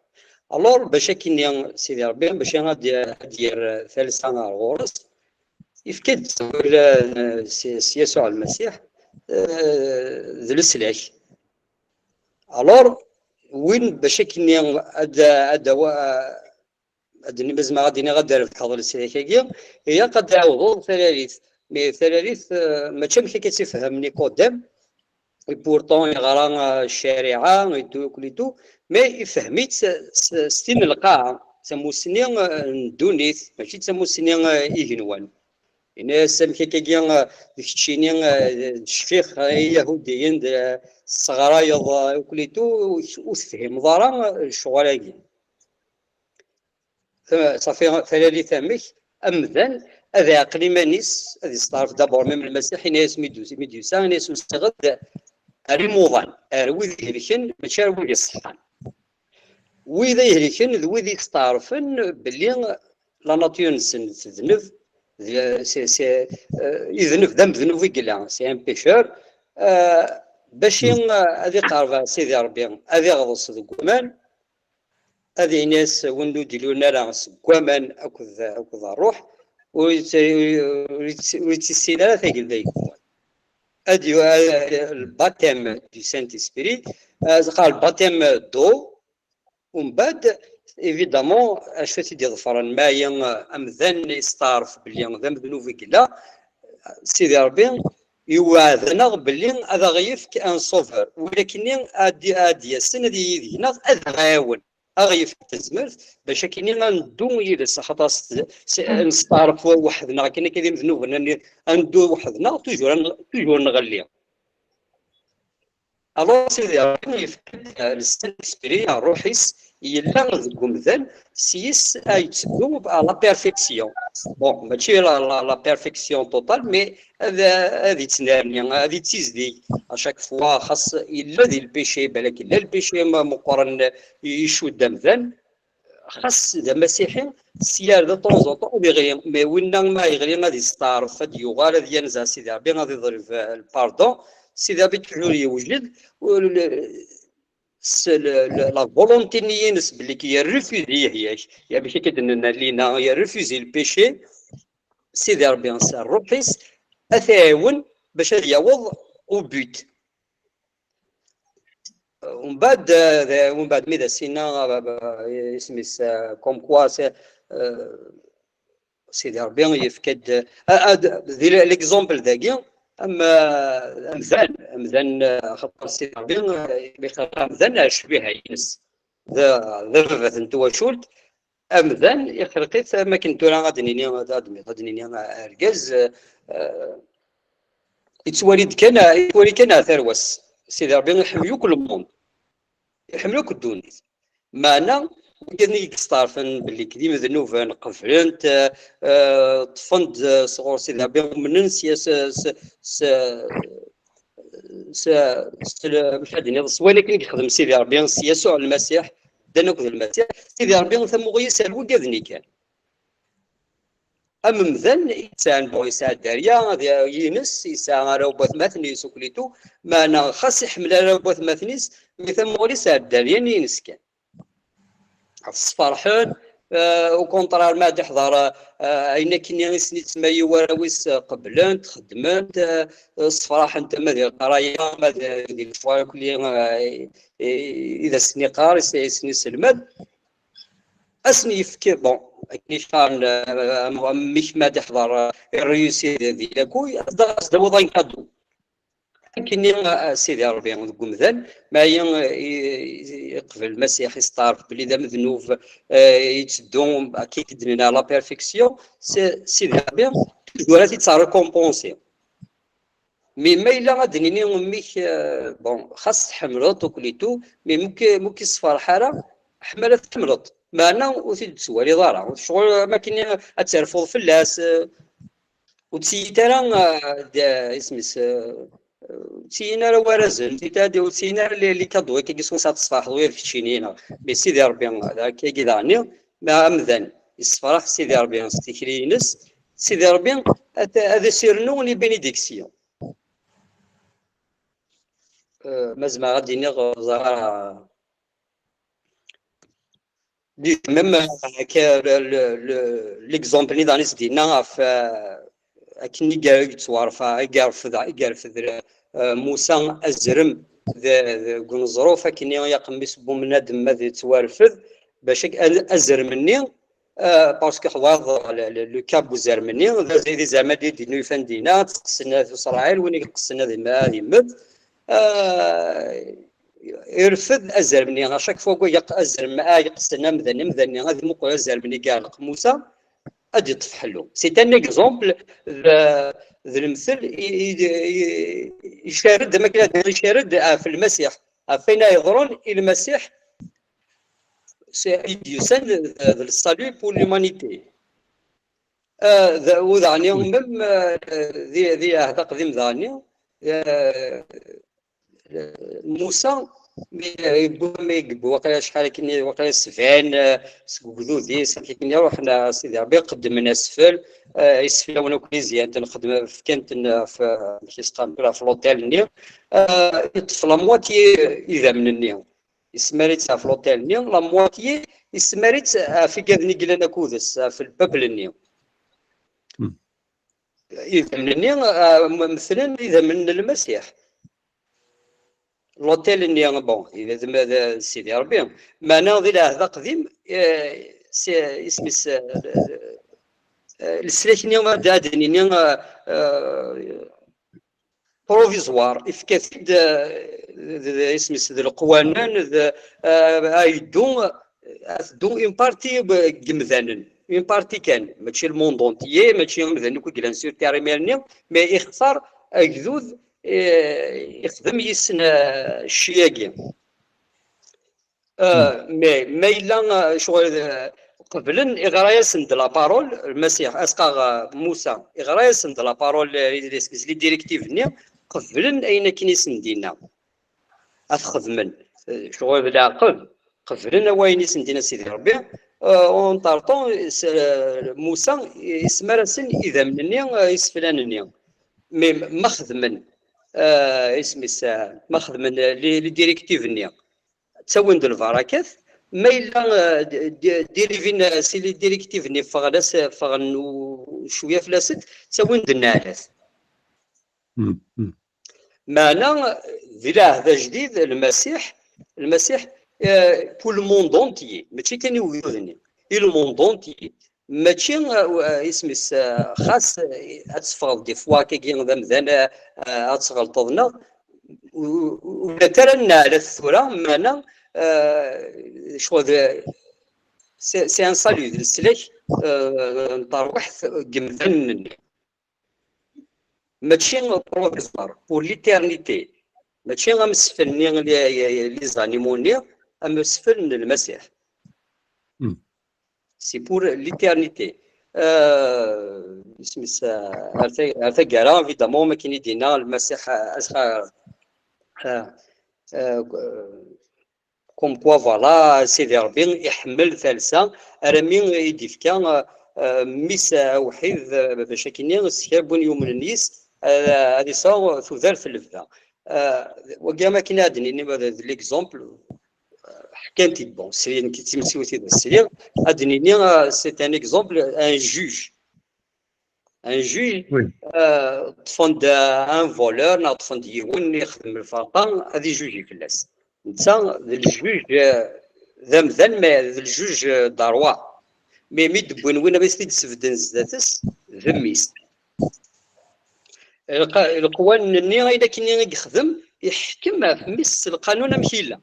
Alors, bac akkenni Sidi Ṛebbi, bac ad d-, ad d-yerr talsa ar ɣur-s, yefka-d ttawil, euh, s s Yasuɛ Lmasiḥ, euh, d leslak. Alors, win bac akkenni ad, ad awa-, ad d-, ma zemreɣ ad d-iniɣ, ad d-rebḥeḍ leslak-agi, ilaq ad d-tɛawdeḍ talalit. Mais talalit, euh, mačči amek akka tt-ifhem Nikodem, et pourtant yeɣra, euh, ccariɛa, et tout, et tout, mais ifhem-itt s, s, s tin n lqaɛa, d tamussni, euh, n ddunit, mačči d tamussni, euh, igenwan. Yenna-yas, amek akkagi, euh, d keččini, euh, d ccix, euh, i Iyahudiyen, d, tesseɣrayeḍ, euh, et tout, ur tefhimeḍ ara, euh, lecɣal-agi. Ṣafi, talalit amek amdan ad iɛqel iman-is, ad yesteɛref d'abord même Lmasiḥ, yenna-yas mi d-, mi d-yusa, yenna-yas usiɣ-d ar imuḍan, ar wid ihelken, mačči ar wid iṣeḥḥan. Wid ay ihelken d wid yesteɛrfen belli la nature-nsen tedneb, d, c'est, c'est, euh, yedneb, d amednub i yella, c'est un pécheur, euh, bac i, euh, ad iqerreb ar Sidi Ṛebbi, ad iɣḍes deg waman, ad yini-as win ur d-ilun ara seg waman akked, akked ṛṛuḥ, ur yett-, ur yett-, ur yettissin ara tagelda yekwan. Ad yu-, euh, le baptême du Saint-Esprit, euh, qqar le baptême d'eau, umbeɛd, évidemment, acu i t-id-iḍefren? Ma yella amdan yesteɛref belli d amednub i yella, Sidi Ṛebbi iweɛɛed-aneɣ belli ad aɣ-yefk un sauveur, win akkenni ad d-, ad d-yasen ad yili deg-neɣ, ad aɣ-iɛawen, ad aɣ-yefk tazmert bac akkenni ad neddu yid-s, axaṭer s, s, nesteɛref weḥd-neɣ akken akka d imednuben, ad n-, ad neddu weḥd-neɣ, toujours ad n-, toujours nɣelli. Alors, Sidi Ṛebbi yefka-d, euh, le Saint-Esprit, ṛṛuḥ-is, yella deg umdan, s yis ay yetteddu à la perfection. Bon, mačči la, la, la perfection totale, mais ad, ad yettnerni, ad yettizdig. À chaque fois, xas yella di le péché, balak yella le péché ma meqqren, icudd amdan. Xas d amasiḥi, s yar de temps en temps ad iɣli, mais winna ma yeɣli ad yesteɛref, ad d-yuɣal, ad yanez ar Sidi Ṛebbi, ad iḍleb, euh, le pardon. Sidi Ṛebbi toujours yewjed, ur, le, s-, le, le, la volonté-nni-ines belli yerrefuzi lehlak, amek akka d-nenna lina, yerrefuzi le péché, Sidi Ṛebbi s ṛṛuḥ-is ad t-iɛiwen bac ad yaweḍ au but. Umbeɛd, euh, umbeɛd mi d as-yenna, euh, isem-is, euh, comme quoi, c'est, euh, Sidi Ṛebbi yefka-d, euh, ad, di l'exemple dagi, am, euh, amdan, amdan, euh, xaṭer Sidi Ṛebbi, euh, imi xalaq amdan ar ccbiha-ines. D, d baba-t n twacult, amdan ixleq-it am akken tura ad d-nini, ad d-, ad d-nini argaz, euh, yettwali-d kan, yettwali kan ar tarwa-s. Sidi Ṛebbi iḥemmel akk le monde. Iḥemmel akk ddunit. Meɛna, wigad-nni i yesteɛṛfen belli d imednuben, qeblen-t, eh, eh, ṭṭfen-d, eh, sɣur Sidi Ṛebbi, umnen s, s, s, s, s, s, amek ad d-iniḍ, s wayen akken i yexdem Sidi Ṛebbi s Yasuɛ Lmasiḥ, ddan akked Lmasiḥ, Sidi Ṛebbi tamuɣli-s ar wigad-nni kan. Amdan i yesɛan, bon, yesɛa dderya, ad y-, ines, yesɛa arraw n watmaten-is uklitu, meɛna xas iḥemmel arraw n watmaten-is, mi tamuɣli-s ar dderya-nni ines kan. Ad sferḥen, Au contraire, ma ad iḥḍer ayen akkenni i sen-ittmayi warraw-is, qeblen-t, xeddmen-t, ssefraḥen-t, ma di lqraya, ma di lecɣal akkenni i d asen-iqqar, i sen-iselmad. Ad sen-yefk, bon, akken i qqaren, mmi-k ma ad iḥḍer, irreyusi di lakuy, ad as-d-awiḍ un cadeau. Akkenni, Sidi Ṛebbi deg umdan, ma iqbel Lmasiḥ, isteɛṛef belli d amednub, yetteddu akka i d-nenna la perfection, Sidi Ṛebbi toujours ad t-id-terrekompensi. Mi ma yella ad d-nini mmi-k, bon, xas tḥemmleḍ-t, mais mu k-, mu k-issefreḥ ara, ḥemmel ad t-tḥemmleḍ, meɛna ur t-id-tettwaliḍ ara. Ccɣel am akken ad terfuḍ fell-as, ur ttiyit ara, isem-is, ur ttiyit ara warrazen, ur ttiyit ara les cadeaux-agi swaswa ad tesferḥeḍ ula d keččini, neɣ, mais Sidi Ṛebbi, d akkagi daɣen, ma amdan yessefraḥ Sidi Ṛebbi s tikli-ines, Sidi Ṛebbi ad, ad as-irnu les bénédictions. Ma zemreɣ ad d-iniɣ, ẓriɣ, même, l'exemple-nni daɣen i s-d-yenna ɣef akken i yettwarfa, i yerfed, i yerfed Musa azrem deg uneẓruf, akken i yaqemmis n umnadem ad yettwarfed, bac azrem-nni, parce que ḥwayeḍ le cas n uzrem-nni, d azrem ad d-yennulfan dinna, ad t-qessen At Isṛayil, win i iqessen ad immet, irfed azrem-nni, à chaque fois azrem ay iqessen amdan, amdan-nni ad imuqel azrem-nni i iɛelleq Musa, ad d-iṭṭef ḥellu. C'est un exemple, d lemtel icerred, am akken ad icerred ɣef Lmasiḥ, ɣef wayen ay yeḍrun i Lmasiḥ, i d-yusan d le salut pour l'humanité. U daɣen même di ɛehd aqdim daɣen, Musa, mi yewwi, mi yewwi waqila acḥal akken, waqila sebɛin seg ugdud-is, akken ruḥen Sidi Ṛebbi, qeddmen asfel, iseflawen akk n izian, xedmen, fkan-ten ɣef, amek i s-qqaren tura, ɣef l'autel-nni, yeṭṭef la moitié idammen-nni, yesmar-itt ɣef l'autel-nni, la moitié yesmar-itt ɣef igaden i yellan akked-s, ɣef le peuple-nni. Idammen-nni mmetlen idammen n Lmasiḥ. L'autel-nni, bon, d Sidi Ṛebbi. Meɛna di lɛehd aqdim, isem-is, leslak-nni, ad d-nini, provisoire, ifka-t-id, isem-is, d leqwanen, d, ad yeddu, ad teddu une partie n yemdanen, une partie kan, mačči le monde entier, mačči imdanen akk i yellan sur terre imir-nni, mais ixtar agdud, ixdem yis-sen cci-agi. Mais ma yella, ccɣel, qeblen, iɣra-yasen-d la parole, Lmasiḥ, asqaɣ, Musa, iɣra-yasen-d la parole, les directives-nni, qeblen ayen akken i sen-d-yenna ad t-xedmen. Ccɣel d leɛqel, qeblen awayen i sen-d-yenna Sidi Ṛebbi. Entre-temps, Musa yesmar-asen idammen-nni, iseflan-nni. Mais ma xedmen, isem-is, ma xedmen les directives-nni, ttawin-d lbarakat. Ma yella, dirivin, si les directives-nni ffɣen-as, ffɣen cwiya fell-asent, ttawin-d nneɛlat. Meɛna di lɛehd ajdid, Lmasiḥ, Lmasiḥ, pour le monde entier, mačči kan i ugdud-nni, i le monde entier. Mačči, isem-is, xas ad teffɣeḍ des fois akkagi d amdan, ad tɣelṭeḍ, neɣ ur llant ara nneɛlat tura, meɛna, ccɣel, c'est un salut, d leslak n terwiḥt deg yemdanen-nni. Mačči provisoire, pour l'éternité. Mačči amsefl-nni, les animaux-nni, amsefl n Lmasiḥ. C'est pour l'éternité. Isem-is, ar taggara, évidemment, ma akken i d-yenna Lmasiḥ, comme quoi, voilà, Sidi Ṛebbi iḥemmel talsa, armi i d-ifka mmi-s awḥid, bac akkenni s kra n win yumnen yis, ad isɛu tudert n lebda. Wagi am akken ad d-nini d l'exemple, Ḥkan-t-id, bon, sriɣ nekk d timsiwt i d sriɣ, ad d-nini, euh, c'est un exemple, un juge. Un juge, euh, ṭṭfen-d, euh, un voleur, neɣ ṭṭfen-d yiwen ixdem lferqa, ad ijuji fell-as. Netta d ljuj, euh, d amdan, mais d ljuj, euh, d rrwa. Mais mi d-wwin win i s-t-id-sbedden zdat-s, d mmi-s. Lqa-, leqwanen-nni, ayen akkenni i yexdem, iḥkem ɣef mmi-s s lqanun amek yella.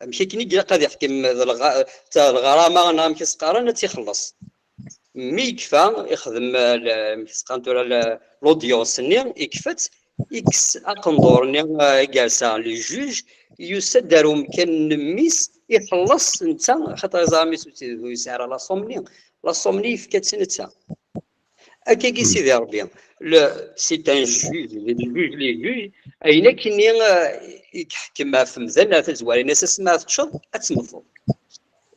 Amek akken i ilaq ad iḥkem d lɣ-, d lɣrama, neɣ amek i s-qqaren, ad tt-ixelleṣ. Mi yekfa, ixdem, eh, l-, amek i s-qqaren tura, l-, l'audience-nni, ikfa-tt, ikkes aqendur-nni, eh, i yersa le juge, yusa-d ar umkan n mmi-s, ixelleṣ netta, xaṭer yeẓra mmi-s ur tt-, ur yesɛi ara la somme-nni. La somme-nni yefka-tt netta. Akkagi, Sidi Ṛebbi, le, c'est un juge, le juge, les juges, ayen akkenni, euh, i iḥekkem ɣef umdan ar tazwara, ini-as asmi ara teččeḍ, ad temmteḍ.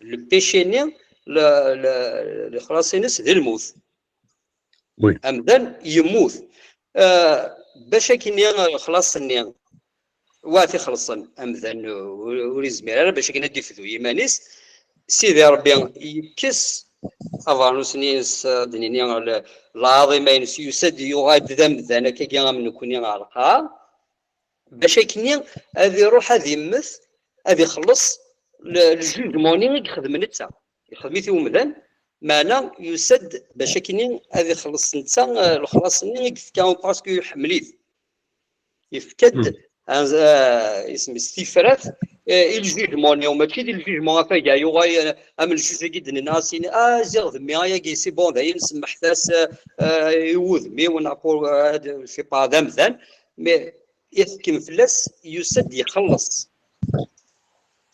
Le péché-nni, le, le, lexlaṣ-ines d lmut. Oui. Amdan yemmut. Euh, bac akkenni lexlaṣ-nni, wa t-ixelṣen amdan ur, ur izmir ara bac akken ad d-ifdu iman-is. Sidi Ṛebbi yekkes abernus-nni-ines, ad d-nini, l-, lɛaḍima-ines, yusa-d, yuɣal-d d amdan akkagi am nekkni ɣer lqaɛa, bac akkenni ad iruḥ ad immet, ad ixelleṣ le, le jugement-nni i yexdem netta. Ixdem-it i umdan, meɛna yusa-d bac akkenni ad ixelleṣ netta, eh, lexlaṣ-nni i yefka, parce que iḥemmel-it. Yefka-d, ah, isem-is tifrat, eh, i le jugement-nni, mačči d le jugement afagay, yuɣal, eh, am le juge-agi d-nenna-as, ini, ah, ziɣ d mmi ayagi, c'est bon, dayen, semmeḥt-as, eh, eh, i wudem-iw, neɣ pour, eh, ad, je sais pas, d amdan, mais iḥkem fell-as, yusa-d ixelleṣ.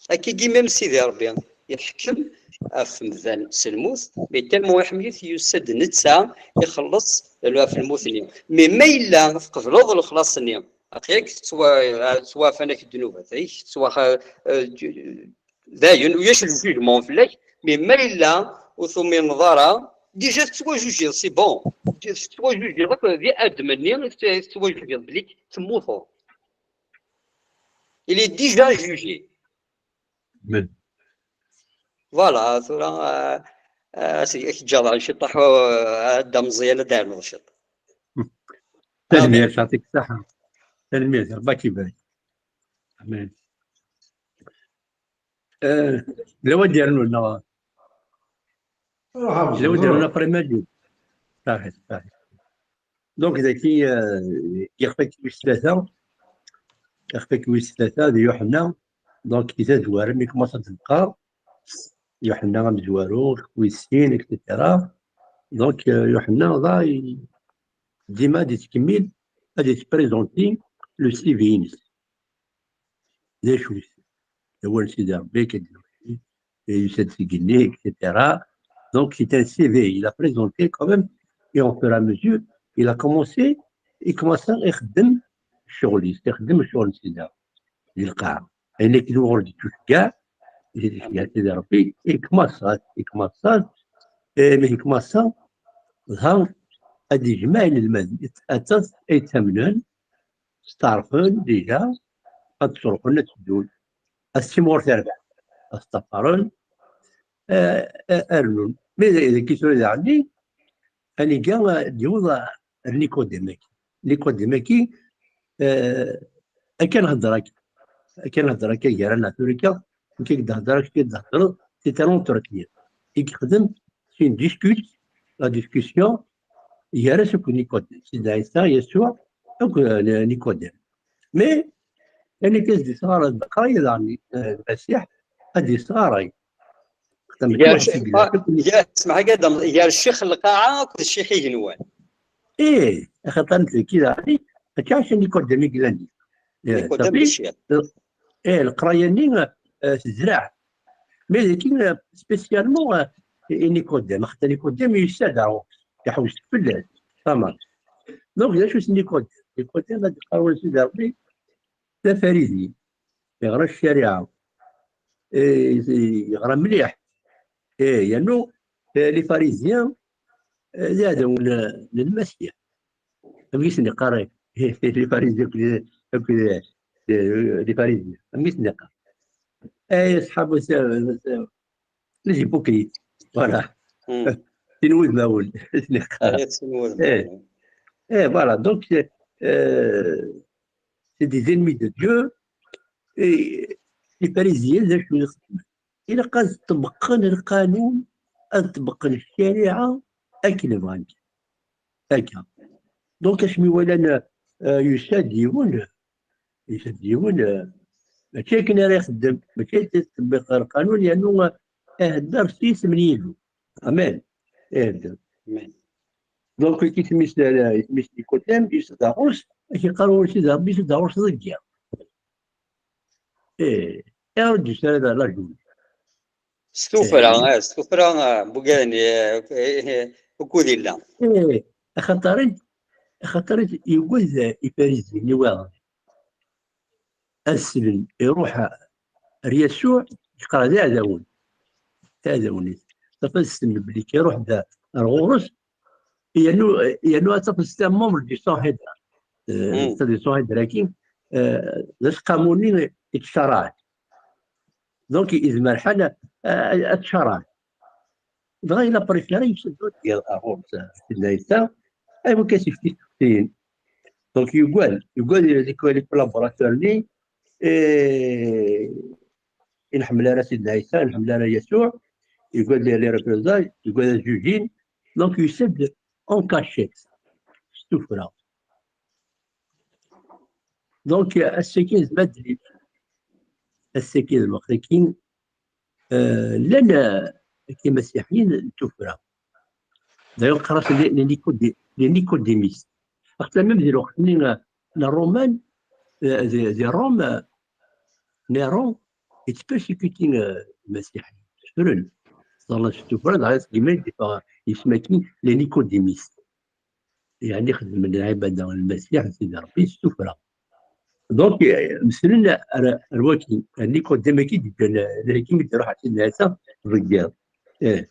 Akkagi même Sidi Ṛebbi iḥkem ɣef umdan s lmut, mais tellement iḥemmel-it, yusa-d netta ixelleṣ ɣef lmut-nni. Mais ma yella tqebleḍ lexlaṣ-nni, aql-ak tettwa-, tettwaɛfan-ak ddnubat-ik, tettwa-, eh, dayen, ulac le jugement fell-ak, mais ma yella ur tumineḍ ara, déjà tettwajujiḍ, c'est bon. Tettwajujiḍ akk d adem-nni, tettwajujiḍ belli temmuteḍ. Il est déjà jugé. Voilà, tura, euh, euh, c'est, c'est déjà dans le shit, euh, dans le zéal, dans le shit. Tanemmirt, يعطيك الصحة. Tanemmirt, Rebbi ak ibarek. Amin. Euh, la wa d-yernun, neɣ? Ruḥ a la wa d-yernun après Mali. Saḥit, saḥit. Donc, daki, euh, ixef-agi wis tlata, ixef-agi wis tlata d Yuḥenna, donc, di tazwara, mi commence ad d-neqqar, Yuḥenna amezwaru, wis sin, et cetera. Donc, euh, Yuḥenna, da, i-, dima ad yettkemmil, ad yettprezenti le C V-ines. D acu-t? D awal n Sidi Ṛebbi, akka d-, yusa-d seg igenni, et cetera. Donc, c'est un C V, il a présenté quand même, et au fur et à mesure, il a commencé, il commence à ixeddem ccɣel-is, ixeddem ccɣel n Sidi Ṛebbi di lqaɛa. Ayen akken ur d-ittuceggeɛ, ittuceggeɛ Sidi Ṛebbi, ikmaṣṣa, ikmaṣṣa, eh, mi ikmaṣṣa, dɣa ad d-ijmeɛ inelmaden, aṭas ay ttamnen, steɛṛfen déjà, ad ttruḥun, ad teddun. Ad simɣur terbaɛt, ad ṭṭafaren, eh, eh, ad rnun. Mi d, d, tura daɣen, aniga, eh, d-yewweḍ, eh, ar Nikodem-agi. Nikodem-agi, eh, akka nhedder akka. Akka nhedder akka gar-aneɣ tura akka, nekk i d-hedder, kečč i d-theddreḍ, c'est un entretien. I yexdem, c'est une discute, la discussion, gar-as akked Nikodem. Sidna Ɛisa, Yasuɛ, akked, eh, Nikodem. Mais, ayen akka i s-d-yesɣaray, d-yeqqar daɣen, eh, Lmasiḥ, ad d-yesɣaray. Gar, gar, smeḥ-agi, Adam, gar ccix n lqaɛa akked ccix igenwan. Ih, axaṭer nekk daɣen, akka ɛac Nikodem i yellan din. Eh, Nikodem d ccix. Eh, leqraya-nni, eh, tezreɛ. Mais dagi, eh, spécialement, eh, i Nikodem, axaṭer Nikodem yusa-d, iḥewwes fell-as, fahmeḍ. Donc, d acu-t Nikodem? Nikodem, ad d-iqqar wul Sidi Ṛebbi, d Afarizi, yeɣra ccariɛa, eh, yeɣra mliḥ. Eh, yernu, eh, les Pharisiens, eh, d iɛdawen n, n Lmasiḥ. Amek i sen-yeqqar, eh, les Pharisiens akked, akked, eh, les Pharisiens? Amek i sen-yeqqar? Eh, أصحاب السر، les hypocrites. Voilà. Hmm. Tin wudmawen, i ten-iqqar. Ay, sin wudmawen. Eh. Eh, voilà. Donc, euh, c'est des ennemis de Dieu. Et les Parisiens, d acu i xeddmen? Ilaq ad ṭebqen lqanun, ad ṭebqen ccariɛa akken bɣan. Akka. Donc, asmi walan, euh, yusa-d yiwen, yusa-d yiwen, euh, mačči akken ara ixeddem, mačči ad ṭebbiq lqanun, yernu, euh, ihedder s yisem n Yillu. Amen. Ihedder. Amen. Donc, isem-is, euh, isem-is Nikodem, yusa-d ɣur-s, ak-iqqar wul Sidi Ṛebbi, yusa-d ɣur-s deg yiḍ. Eh, iruǧu s ara d lajul. S tuffra, eh, s tuffra, eh, n wugad-nni, eh, eh, eh, ukud illa. Eh, axaṭer, axaṭer yugad, eh, Ifarizyen i waɣen. Ad slen, iruḥ ar Yasuɛ, yeqqar d iɛdawen. D iɛdawen-is. Safi ad slen belli iruḥ-d ar ɣur-s, yernu, yernu ad tafeḍ c'est un membre du Sanhédrin. Eh, Hmm. c'est du Sanhédrin-agi, eh, d aseqqamu-nni yettcaraɛen. Donc, yezmer lḥal, eh, ad tcaraɛ. Dɣa il a préféré yusa-d ɣur-s Sidna Ɛisa, ay wakken ad s-yefk isteqsiyen. Donc, yugad, yugad les, les collaborateurs-nni, eh, i nḥemmel ara Sidna Ɛisa, i nḥemmel ara Yasuɛ, yugad les, les représailles, yugad ad jujin. Donc, yusa-d en cachette, s tuffra. Donc, ass-agi d madrid. Ass-agi d lweqt-agi, euh, llan, euh, imasiḥiyen n tuffra. D'ailleurs, qqaren-asen les, les Nicodé-, les nicodémistes. Axaṭer même di lweqt-nni, euh, n Ṛṛuman, euh, di, di Rome, euh, Néron, yettpersécuti, euh, imasiḥiyen. Ssefren. Ẓẓallen s tuffra, dɣa seg yimi i d-yeffeɣ yisem-agi, les nicodémistes. Yeɛni xedmen lɛibada n Lmasiḥ, Sidi Ṛebbi, s tuffra. Donc, eh, meslen ar, ar waki, ar Nikodem-agi d-yeǧǧan, eh, lḥakim i d-iruḥ ar Sidna Ɛisa deg yiḍ. Eh.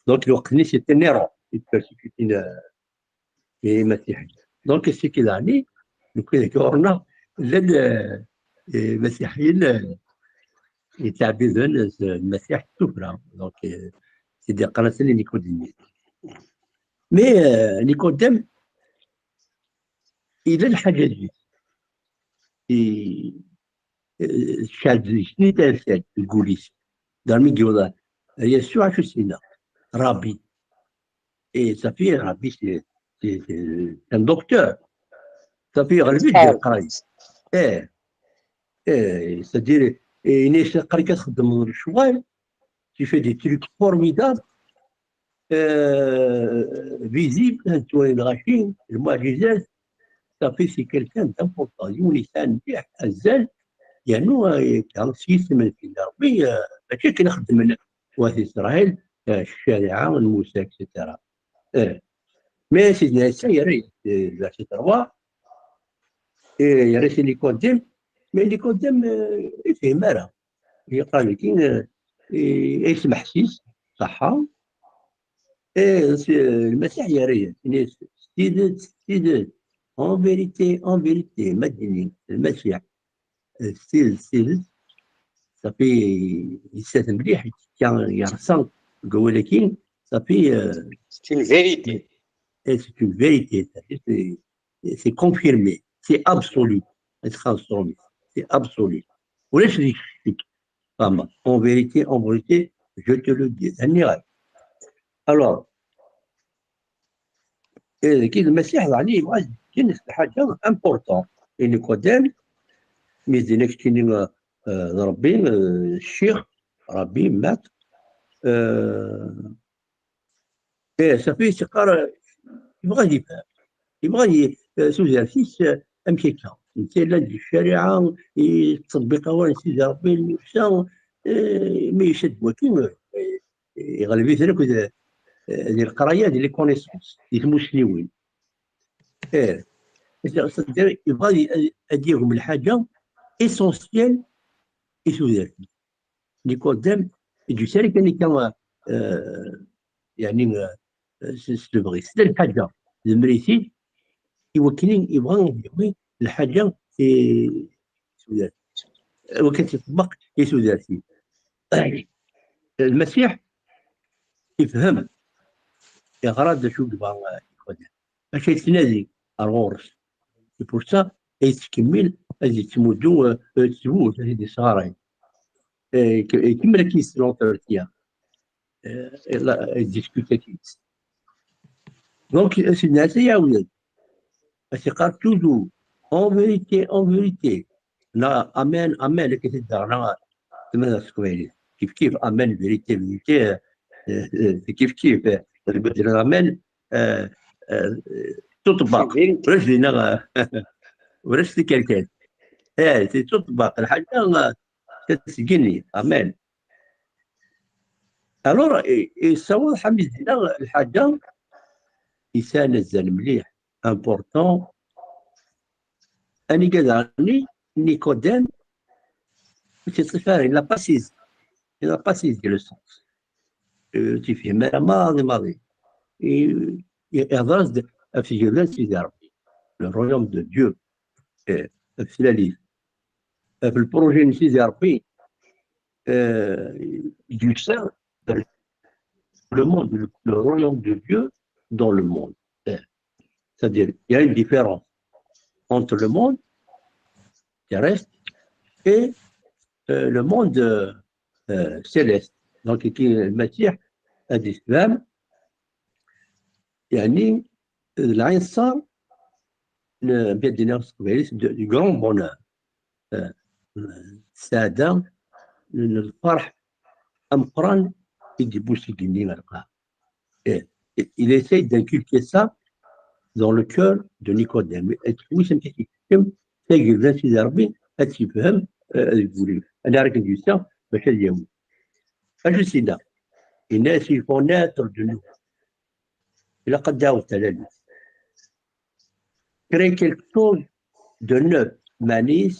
Donc, lweqt-nni c'était Néron, i d-persécutin, eh, imasiḥiyen. Donc, c'est que daɣen, nekk deg ɣur-neɣ, llan, eh, eh, imasiḥiyen, eh, yettɛebbiden s Lmasiḥ s tuffra. Donc, eh, c'est des qqaren-asen les nicodémistes. Mais, euh, Nikodem, yella lḥaǧa deg-s. I, eh, tecɛel deg-s, i ters-d deg wul-is. Darmi d-yuḍa Yasuɛ, acu s-yenna? Rabbi. Et ça fait Rabbi, c'est, c'est, c'est un docteur. Ça fait Rabbi, c'est un docteur. Eh, eh, c'est-à-dire, eh, yenna-yas, aql-ik ad txedmeḍ lecɣal, tu fais des trucs formidables, euh, visibles, hein, tu vois, les machines, les mu'jizat, ça fait c'est quelqu'un d'important. Yiwen yesɛan mliḥ azal, yernu, euh, s yisem n Sidi Ṛebbi, euh, mačči akken xeddmen wat Isṛayil, euh, ccariɛa n Musa, et cetera. Eh. Mais Sidna Ɛisa yerra-yas, euh, verset trois, eh, yerra-yas i Nikodem, mais Nikodem, euh, ur yefhim ara. Yeqqar-d, eh, eh, yesmeḥsis, ṣaḥḥa. Eh, s-, Lmasiḥ yerra-yas, yenna-yas, s tidet, s tidet, en vérité, en vérité, ma d-nini, Lmasiḥ, eh, s tidet, s tidet, safi, yessat mliḥ, yettekka, yersa deg wawal-agi, safi, eh, C'est une vérité. Eh, c'est une vérité, c'est, c'est confirmé, c'est absolu. C'est absolu. Ulac deg-s ccek. Vraiment, en vérité, en vérité, je te le dis. Nniɣ-ak. Alors, eh, dagi Lmasiḥ, yeɛni, yebɣa ad d-yini lḥaǧa important. I Nikodem, mi s-d-yenna keččini, eh, eh, d Ṛebbi, eh, ccix, Ṛebbi, maître, eh, Eh, safi, yeqqar, yebɣa ad yefhem. Yebɣa ad y-, eh, tudert-is, eh, amek akka. Netta yella di ccariɛa, yettṭebbiq awal n Sidi Ṛebbi, Musa, eh, mi yusa-d waki, eh, yeɣleb-iten akk d, eh, di leqraya, di les connaissances, di tmusniwin. Eh, c'est-à-dire, yebɣa ad y-, ad, ad yagem lḥaǧa essentielle i tudert-is. Nikodem, yeǧǧa-tt kan akka, eh, yeɛni, eh, s, s lebɣi-s. Tella lḥaǧa, yezmer-it-id, i wakken i yebɣa ad yawi lḥaǧa, eh, i wakken ad teṭbeq i tudert-is. Lmasiḥ ifhem, yeɣra-d d acu yebɣa, eh, Nikodem. Acu yettnadi ar ɣur-s. C'est pour ça ay yettkemmil ad yettmuddu, eh, eh, ttbut, ad t-id-yesɣaray. Eh, ik-, ikemmel akken yessen l'entretien. Eh, la, discuter-it. Donc, Sidna Ɛisa iɛawed-d. Ad s-iqqar toujours, en vérité, en vérité. Neɣ amen, amen, akken i t-id-teɣra tmara s teqbaylit. Kif kif, amen, vérité, vérité, eh, eh, kif kif, eh, tbeddel amen, eh, eh, tuṭebba. Vérité. Ulac dinna, eh, ulac tikerkas. Eh, c'est tuṭebba, lḥaǧa, eh, tettgini, amen. Alors, i-, yessaweḍ Ḥamid dinna lḥaǧa yesɛan azal mliḥ, important. Aniga daɣen Nikodem, ur t-yeṭṭif ara, il n'a pas saisi. Il n'a pas saisi le sens. Euh, ur t-yefhim ara maḍi, maḍi. I-, i-, ihḍer-as-d ɣef tgelda n Sidi Ṛebbi. Le royaume de Dieu. Eh, ɣef tlalit. Ɣef le projet n Sidi Ṛebbi, euh, du sein, le monde, le, le royaume de Dieu dans le monde. Euh, c'est-à-dire, il y a une différence entre le monde terrestre et, euh, le monde, euh, euh, céleste. Donc, qui, le Messie a dit, يعني, العنصر n-, بيدنا s teqbaylit, du, du grand bonheur. Euh, السعادة, n-, الفرح ameqqran i d-yewwi seg igenni ɣer lqaɛa. Eh, il essaye d'inculquer ça dans le cœur de Nicodème. Et oui, c'est un petit système, c'est que le Sidi Ṛebbi, ad t-yefhem, euh, deg wul-is. Anda ara k-d-yusa, bac ad yawi. Acu s-yenna? Yenna-as, il faut naître de nouveau. Ilaq ad d-taweḍ talalit. Créer quelque chose de neuf, meɛna-s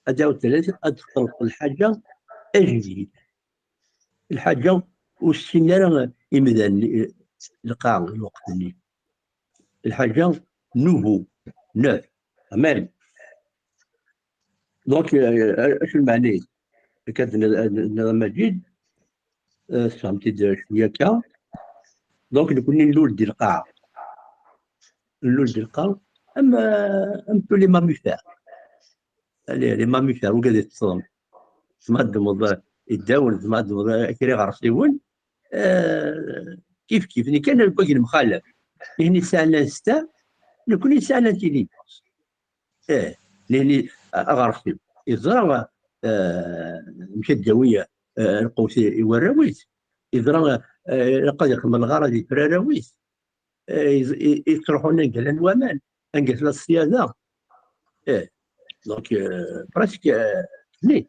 ad d-taweḍ talalit, ad txelq lḥaǧa ajdid. Lḥaǧa ur ssinen ara imdanen, eh, lqaɛa lweqt-nni. Lḥaǧa nouveau, neuf. Amen. Donc, euh, acu lmeɛna-s? Akka d-, d-, d-, d-, Maǧid, euh, sfehmet-t-id cwiya akka. Donc, nekkni nlul di lqaɛa. Nlul di lqaɛa, am, euh, am tous les mammifères. Allez, les mammifères, wigad iteṭṭsen. Tmaddmeḍ, euh, iddawen, tmaddmeḍ, euh, kra iɣersiwen, euh, kif kif. Nekk kan nekk nemxalaf. Nitni sɛan ansta, nekkni sɛan intelligence. Eh, nitni, a-, aɣersiw. Yeẓra, eh, amek ad d-yawi, eh, lqut i, i warraw-is. Yeẓra, eh, ilaq ad ixdem lɣarad i traraw-is. Eh, yeẓ-, i, i yettruḥun anga llan waman, anga tella ṣṣyada. Eh, donc, eh, presque, eh, nit.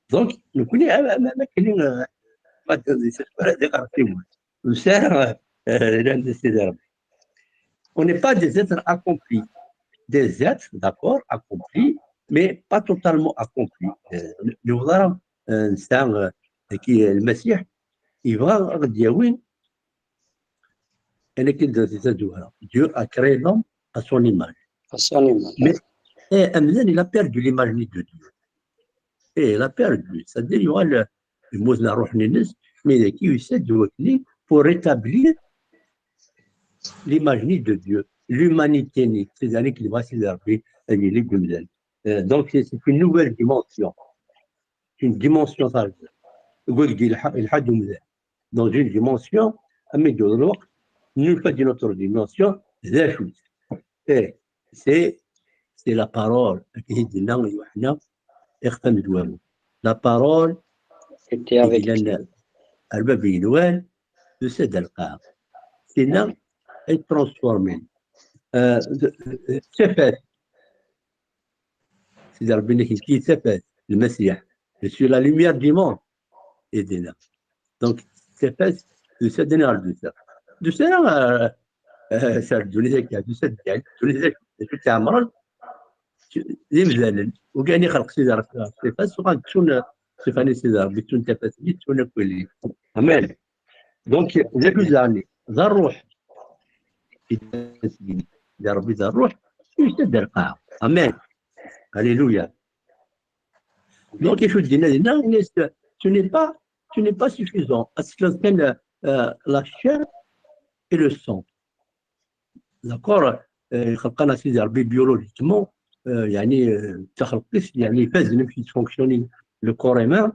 Donc, nekkni, am, am, am akken, eh, ma d-, d-, d-, d-, d-, ur nesɛi ara, eh, llan d Sidi Ṛebbi. On n'est pas des êtres accomplis. Des êtres, d'accord, accomplis, mais pas totalement accomplis. Eh, newweḍ ara, eh, nesɛa, eh, dagi, eh, Lmasiḥ, yebɣa ad ɣ-d-yawi, ayen akken d, d, d, Dieu a créé l'homme à son image. À son image. Mais, eh, amdan, il a perdu l'image de Dieu. Eh, il a perdu. C'est-à-dire, yuɣal, yemmut ṛṛuḥ-nni-ines, mais dagi yusa-d wakken pour rétablir l'image de Dieu, l'humanité-nni, c'est-à-dire que yebɣa Sidi Ṛebbi ad yili deg umdan. Euh, donc, c'est, c'est une nouvelle dimension. C'est une dimension, ça veut dire. Deg wagi yelḥa-, yelḥa-d umdan. Dans une dimension, ami d lweqt, nufa-d une autre dimension, d acu-tt? Eh, c'est, c'est la parole, akken i d-yenna Yuḥenna, ixef amezwaru. La parole, était avec, i yellan ar bab igenwan, tusa-d ar lqaɛa. Tinna ay transformin. Euh, d-, d-, d tafat. Sidi Ṛebbi-nnek nekk d tafat, Lmasiḥ. Je suis la lumière du monde. I d-yenna. Donc, tafat, tusa-d ɣer dusa. Dusa, euh, euh, s ar ddunit akka, tusa-d, yeɛni, ddunit d acu, d acu tt-iɛemren? D imdanen. Ugayen ixelq Sidi Ṛebbi ɣef ṣṣifa-s, uɣalen ttun ṣṣifa-nni n Sidi Ṛebbi, ttun tafat-nni, ttun akk wili. Amen. Donc, d acu zeɛni? D ṛṛuḥ. D Ṛebbi d ṛṛuḥ, yusa-d ar lqaɛa. Amen. Alléluia. Donc, il faut dire, non, ce n'est pas, ce n'est pas suffisant. Parce que euh, la chair et le sang. D'accord? Xelqen-aɣ Sidi Ṛebbi biologiquement, يعني تخلقت يعني فاز نمشي تفونكسيوني le corps humain.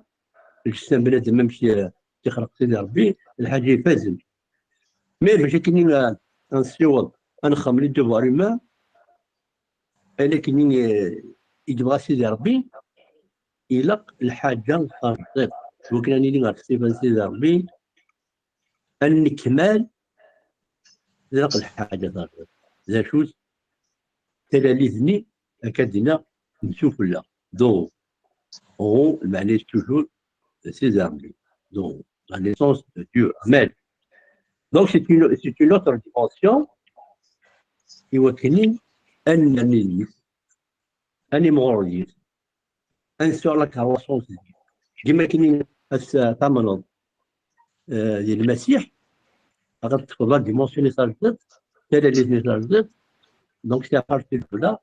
الجسم بنادم ماشي تخلق سيدي ربي الحاجه يفازن. Mais باش كني نسيوض نخمم les devoirs humains انا كني يجبغ سيدي ربي يلق الحاجه الخاصه. وكان لي غير سيدي ربي النكمال ذاق الحاجه ذاك ذا شوز تلاليذني اكادنا نشوف لا دو هو معناه toujours سيدي ربي دو la naissance de Dieu. Amen. Donc c'est une, c'est une autre dimension. Et وكني أن نلمس أن يمغور أن سور la croissance. كما كني أس تامنض للمسيح غتدخل la dimension نتاع الجدد تلاليذ نتاع الجدد. Donc c'est à partir de là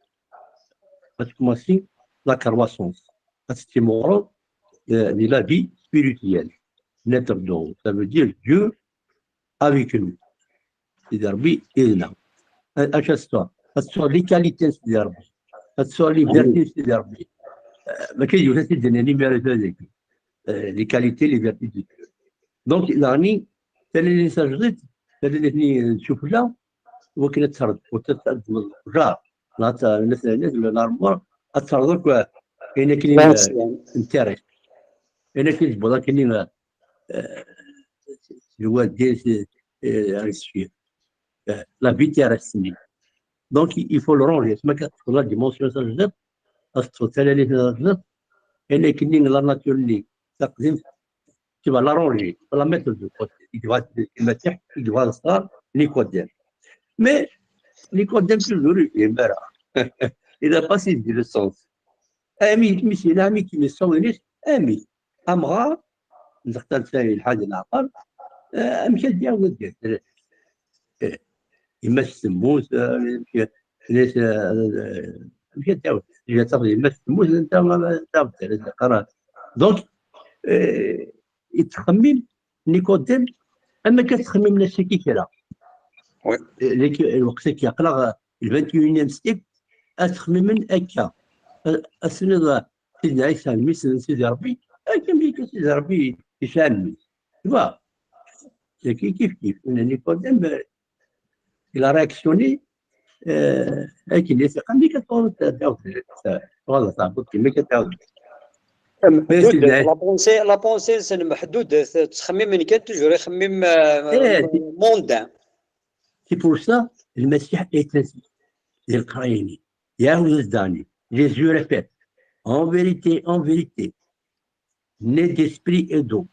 غتكماسي la croissance غتستمر de la vie spirituelle. Naître d'en haut, ça veut dire Dieu avec nous. Sidi Ṛebbi yid-neɣ. Acu ad tesɛuḍ? Ad tesɛuḍ les qualités n Sidi Ṛebbi. Ad tesɛuḍ les vertus n Sidi Ṛebbi. Mačči d yiwet ad t-id-nini mi ara tadagi. Les qualités, les vertus de Dieu. Donc daɣen tala-nni tajdidt, tala-nni n ssufella, wakken ad terreḍ, ur tettadmeḍ jar, l'armoire, ad terreḍ akk ayen akken n tarrayt. Ayen akken tewweḍ akken lwaldin, ainsi de suite. La vie terrestre. Donc il faut le ranger. C'est ma la dimension tajdidt, ad teṭṭfeḍ talalit tajdidt, ayen akken la nature-nni taqdimt, tu vas l'arranger, tu vas la mettre de côté. Il va, il va dire, il va rester Nicodème. Mais Nicodème, toujours, il est là. Il n'a pas saisi le sens. Ami, mais c'est l'ami qui me sauve, ami. Amra, نختار شيء الحاجة العقل. أمشي ديال ودي. يمس تموت، ليش؟ أمشي ديال. إذا تاخذ يمس تموت، أنت ما تعرف. قرار. Donc يتخمم نيكوديم اما كتخمم نفسك كي كذا. الوقت كي يقرا ال vingt et unième siècle اتخمم من اكا. اسني سيدنا عيسى الميس سيدي ربي اكا ملي كان سيدي ربي يسامي. Tu vois, كيف كيف نيكوديم il a réactionné. Akken i s-iqqar mi katɛawed tɛawed, tɣaḍ tɛebbuḍ kemmi katɛawed. Meḥdudet, la pensée, la pensée-nsen meḥdudet, ttxemmimen kan toujours ixemmim mondain. C'est pour ça, Lmasiḥ a été di leqraya-nni, iɛawed-as daɣen, Jésus répète, en vérité, en vérité, né d'esprit et d'eau,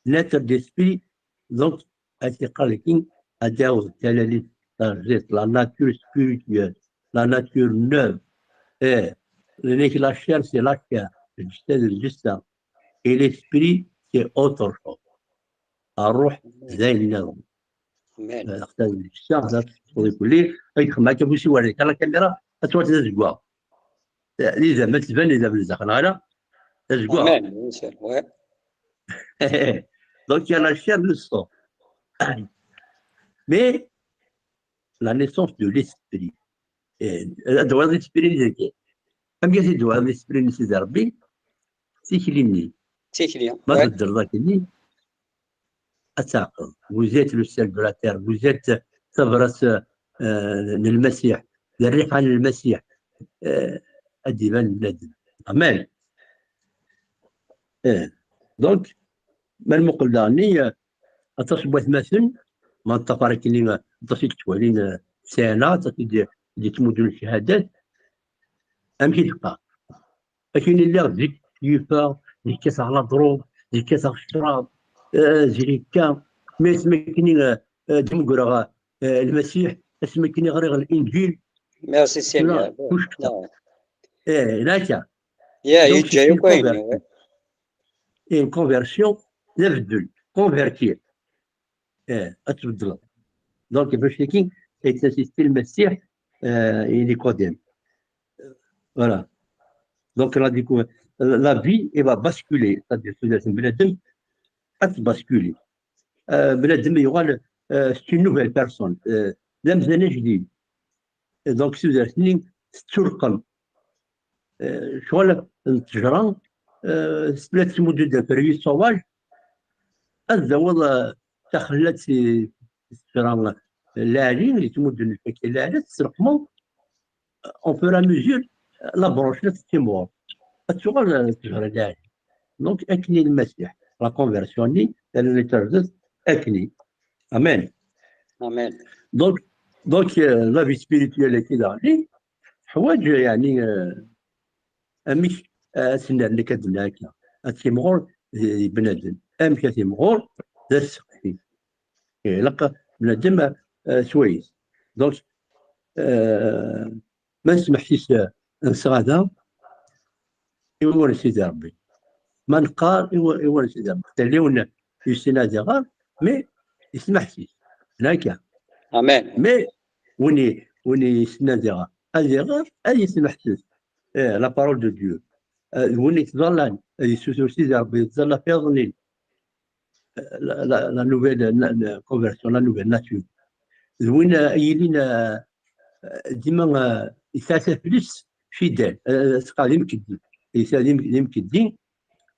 naître d'esprit, donc, ad iqqar dakken ad d-yaweḍ talalit tajdidt, la nature spirituelle, la nature neuve. Eh, la chair, c'est la chair, c'est juste ça. Et l'esprit, c'est autre chose. Ṛṛuḥ d ayen nniḍen. Lǧessa, ad txemmeḍ akka bu siwal, kan la caméra, ad twaliḍ azeggaɣ. Lizam, ad tban lizam n daxel, neɣ ala? D azeggaɣ. Donc, il y a la chair, le sang. Mais la naissance de l'esprit. Ad d-tawyeḍ l'esprit-nni dagi. Amek ad t-id-tawyeḍ l'esprit-nni Sidi Ṛebbi? Tikli-nni. Tikli. Ma tbeddleḍ akkenni, ad tɛeqleḍ. Vous êtes le sel de la terre, vous êtes tabrat n Lmasiḥ, d rriḥa n Lmasiḥ. Ad d-iban bnadem. Amen. Donc, ma nmuqel daɣenni, aṭas n watmaten, ma neṭṭafar akkenni, aṭas i yettwalin sɛana, aṭas i d-yettmuddun ccahadat. Amek i d-qqar? Akken i lliɣ zik yufa, zik kkateɣ la drogue, zik kkateɣ ccrab, zik akka. Mais asmi akken d-mmugreɣ Lmasiḥ, asmi akken ɣriɣ Linǧil. Merci Seigneur. Ih, laka. Ya, yeǧǧa yakk ayen. Une conversion, d abeddel, convertir. Ih, ad tbeddleḍ. Donc, bac-agi, ad yettasis Lmasiḥ i Nikodem. Voilà. Donc, la découverte. la vie, elle va basculer. C'est-à-dire, tudert n bnadem ad tbasculer. Euh, bnadem yuɣal, euh, c'est une nouvelle personne. Euh, d amdan ajdid. Et donc, tudert-nni tetturqem. Euh, ccɣel n ttejra, euh, la tettmuddu-d fruits sauvages, ad d-tawiḍ, euh, taxellalt i ttejra lɛali, i tmudden lfakya lɛali, ad tesreqmeḍ, au fur et à mesure, la branche-nni ad tettimɣur. Ad tuɣal, euh, ttejra lɛali. Donc, akken i Lmasiḥ, la conversion-nni, elle est amen. Amen. Donc, donc, euh, la vie spirituelle-agi daɣen, teḥwaǧ, yeɛni, euh, amek, euh, ad tennerni akka ad d-nini akka, ad timɣur di, di bnadem. Amek ad timɣur? D aseqsi. Ilaq bnadem, euh, s wayes. Donc, euh, ma nesmeḥsis, euh, nesɣada, i wawal n Sidi Ṛebbi. Ma neqqar i wa-, i wawal n Sidi Ṛebbi. Xaṭer yiwen yessen ad iɣer, mais yesmeḥsis. Akka. Amen. Mais win i, win yessen ad iɣer, ad iɣer, ad yesmeḥsis. Eh, la parole de Dieu. Eh, d win yettẓallan, ad yessutur Sidi Ṛebbi, yettẓalla ɣef yiḍ-nni. Eh, la, la, la nouvelle na-, na-, conversion, la nouvelle nature. D win, eh, yilin, eh, dima, eh, yesɛa taflest fidèle, eh, teqqar d imkeddi. Yesɛa d im-, d imkeddi,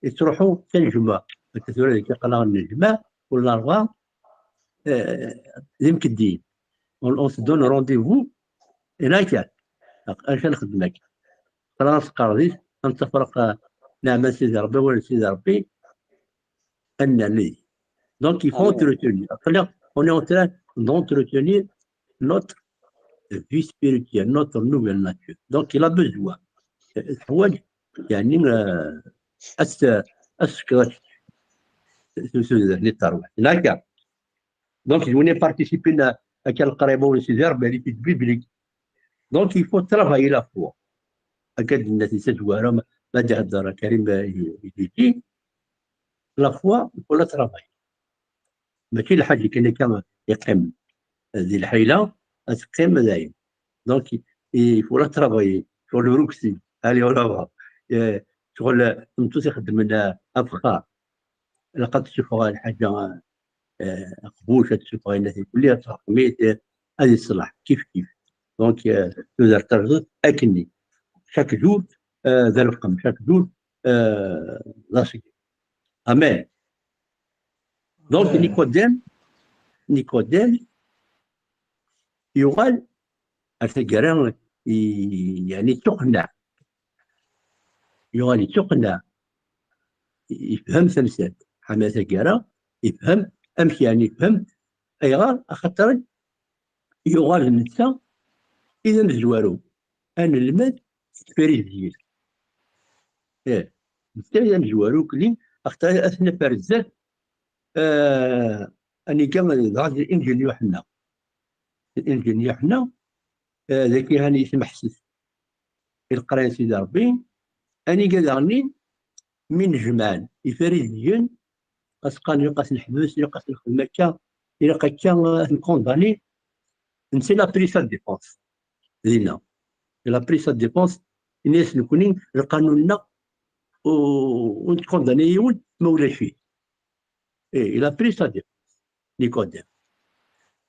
yettruḥu tanejma. Akka tura deg aqlaɣ n nnejma, kul larebɛa, eh, d imkeddiyen. On, on se donne rendez-vous, et là, acu nxeddem akka? Aql-aɣ nettqerrib, ad nettafraq, eh, nneɛma n Sidi Ṛebbi, wala n Sidi Ṛebbi, ad nerni. Donc, il faut entretenir. Aql-aɣ, on est en train d'entretenir notre vie spirituelle, notre nouvelle nature. Donc, il a besoin. Eh, teḥwaǧ, yeɛni, eh, as-, as-, tudert-nni n terwiḥt. Akka. Donc, d win i participin akka leqraya n Sidi Ṛebbi, l'étude biblique. Donc, il faut travailler la foi. Akka d-nenna di tazwara, ma, ma d-ihedder Karim, eh, i, i, i, la foi, il faut la travailler. Mačči lḥaǧa kan akka yeqqim di lḥila, ad teqqim dayen. Donc, il faut la travailler, il faut le rougsi, allez, on va. Eh, ccɣel, tmeṭṭut ixeddmen, eh, afexxar. Ilaq ad tessufeɣ lḥaǧa, eh, aqbuc, ad tessufeɣ ayen aten kulli, ad tṛeqqem-it, eh, ad yeṣleḥ, kif kif. Donc, eh, tudert terẓet akkenni. Chaque jour, eh, d aleqqem, chaque jour, eh, d aṣeggem. Amen. Donc, Nicodème, Nicodème, yuɣal ar taggara, i, yeɛni, yettuqenneɛ. Yuɣal yettuqenneɛ. Yefhem tamsalt. Ḥama taggara, yefhem amek, yeɛni, yefhem ayɣer, axaṭer yuɣal netta i d amezwaru, anelmad n Tfariziyin. Eh, netta i d amezwaru ukli, axaṭer ad t-naf ar zdat, eh, aniga dɣa d Inǧil n Yuḥenna. Inǧil n Yuḥenna, eh, dagi hani yesmeḥses i leqraya n Sidi Ṛebbi, aniga daɣen mi nejmaɛen Ifariziyen, ad s-qqaren ilaq ad t-neḥbes, ilaq ad t-nexdem akka, ilaq akka, ad t-nkondani. Netta il a pris sa défense. Dinna. Il a pris sa défense, ini-as nekni, lqanun-nneɣ, ur, ur nettkondani yiwen, ma ulac-it. Eh, il a pris sa défense, Nicodème.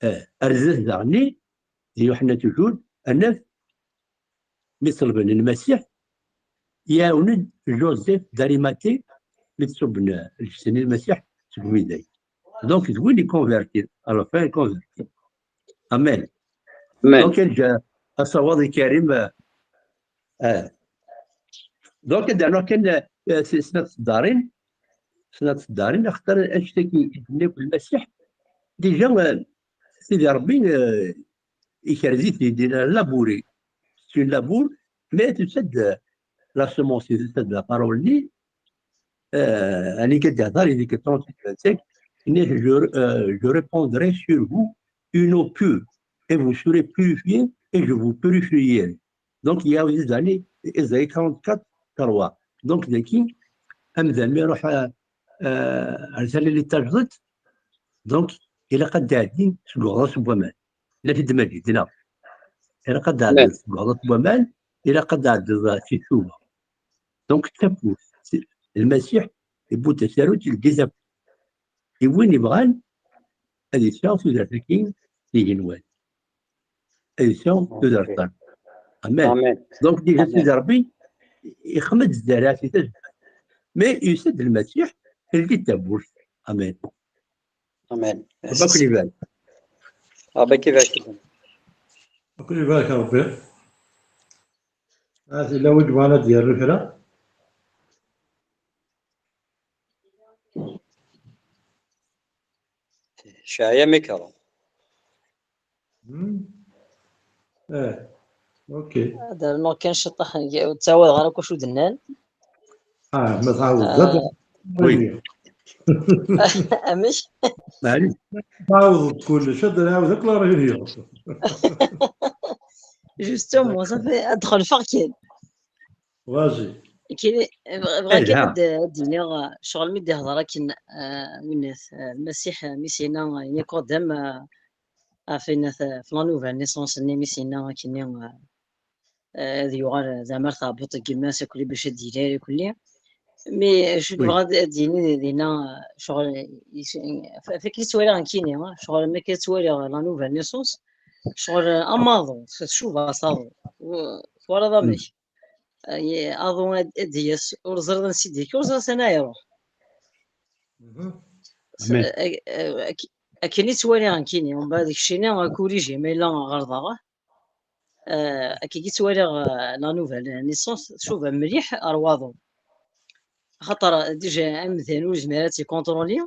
Eh, ar zdat daɣen, di Yuḥenna toujours, ad naf mi ṭelben Lmasiḥ, iɛawen-d Joseph d'Arimathée, mi d-ṣubben lǧetta n Lmasiḥ seg umidag. Donc, d win i converti, à la fin, i converti. Amen. Amen. Donc, neǧǧa asawaḍ i Karim, eh, eh. Donc, ad d-rnuɣ kan, eh, s-, snat tseddarin, snat tseddarin, axaṭer annect-agi i d-yenna akk Lmasiḥ, déjà, eh, Sidi Ṛebbi, eh, ikerz-it-id, il a labouré. C'est une labour, mais tusa-d, eh, la semence, tusa-d la parole-nni, eh, aniga d-ihḍer deg trente-huit vingt-cinq, ini, je, eh, je répandrai sur vous une eau pure, et vous serez purifiés, et je vous purifierai. Donc, il y a aussi des années, Ésaïe quarante-quatre, trois. Donc, dagi, amdan mi iruḥ, eh, eh, ar tala n Tajdiṭ, donc, ilaq ad d-iɛeddi seg uɣḍas n waman. La t-id-maǧid, neɣ? Ilaq ad d-iɛeddi seg uɣḍas n waman, ilaq ad d-iɛeddi si ttuba. Donc, d tafut. Lmasiḥ yewwi-d tasarut, yeldi tafut i win yebɣan ad yesɛu tudert-agi s igenwan, ad yesɛu tudert-a. Amen. Donc, déjà, Sidi Ṛebbi ixdem-d zerriɛa si tazmert. Mais yusa-d Lmasiḥ, teldi tawwurt. Amen. Amen. Ṛebbi ad ken-ibarek. Ṛebbi ad k-ibarek. Ad ken-ibarek Ṛebbi. Ah, yella win yebɣan ad d-yerr kra? Cɛaya mikra. Hmm? Eh, ok. Ad rnuɣ kan ciṭṭaḥ, ur ttawadeɣ ara akk acu d-nnan. Ah, ma tɛawdeḍ, ah, ad oui. Amek? Maɛlic. Tɛawdeḍ kullec, ad nɛawed akk la réunion. Justement, ça fait ad xelfeɣ kan. Vas-y. Kini, bɣ-, bɣiɣ kan ad d-, ad d-iniɣ, eh, ccɣel mi d-ihḍer akken, eh, winat, eh, Lmasiḥ, eh, mi s-yenna, eh, Nikodem, eh, ɣef winat, eh, ɣef la nouvelle naissance-nni, mi s-yenna akkenni, eh, eh, ad yuɣal d amar tɛebbuḍt n yemma-s akk bac ad d-yili ara akkenni. Mi, eh, acu i yebɣa ad, ad d-yini dinna, eh, ccɣel, eh, is-, f-, f-, akken i ttwaliɣ nekkini, eh, ccɣel mi akka ttwaliɣ la nouvelle naissance, ccɣel, eh, amaḍu, tcuba s aḍu. U-, twalaḍ amek? Eh, aḍu ad, ad d-yas, ur ẓriɣ ansi d-yekka, ur ẓriɣ sani ara iruḥ. Mhm. S-, amen. Eh, eh, ak-, akken i ttwaliɣ nekkini, umbeɛd keččini, akuriji ma yella ɣelḍeɣ. Eh, akken i ttwaliɣ, eh, la nouvelle naissance, tcuba mliḥ ar waḍu. Axaṭer, eh, déjà, amdan ur yezmir ad tt-ikontroli.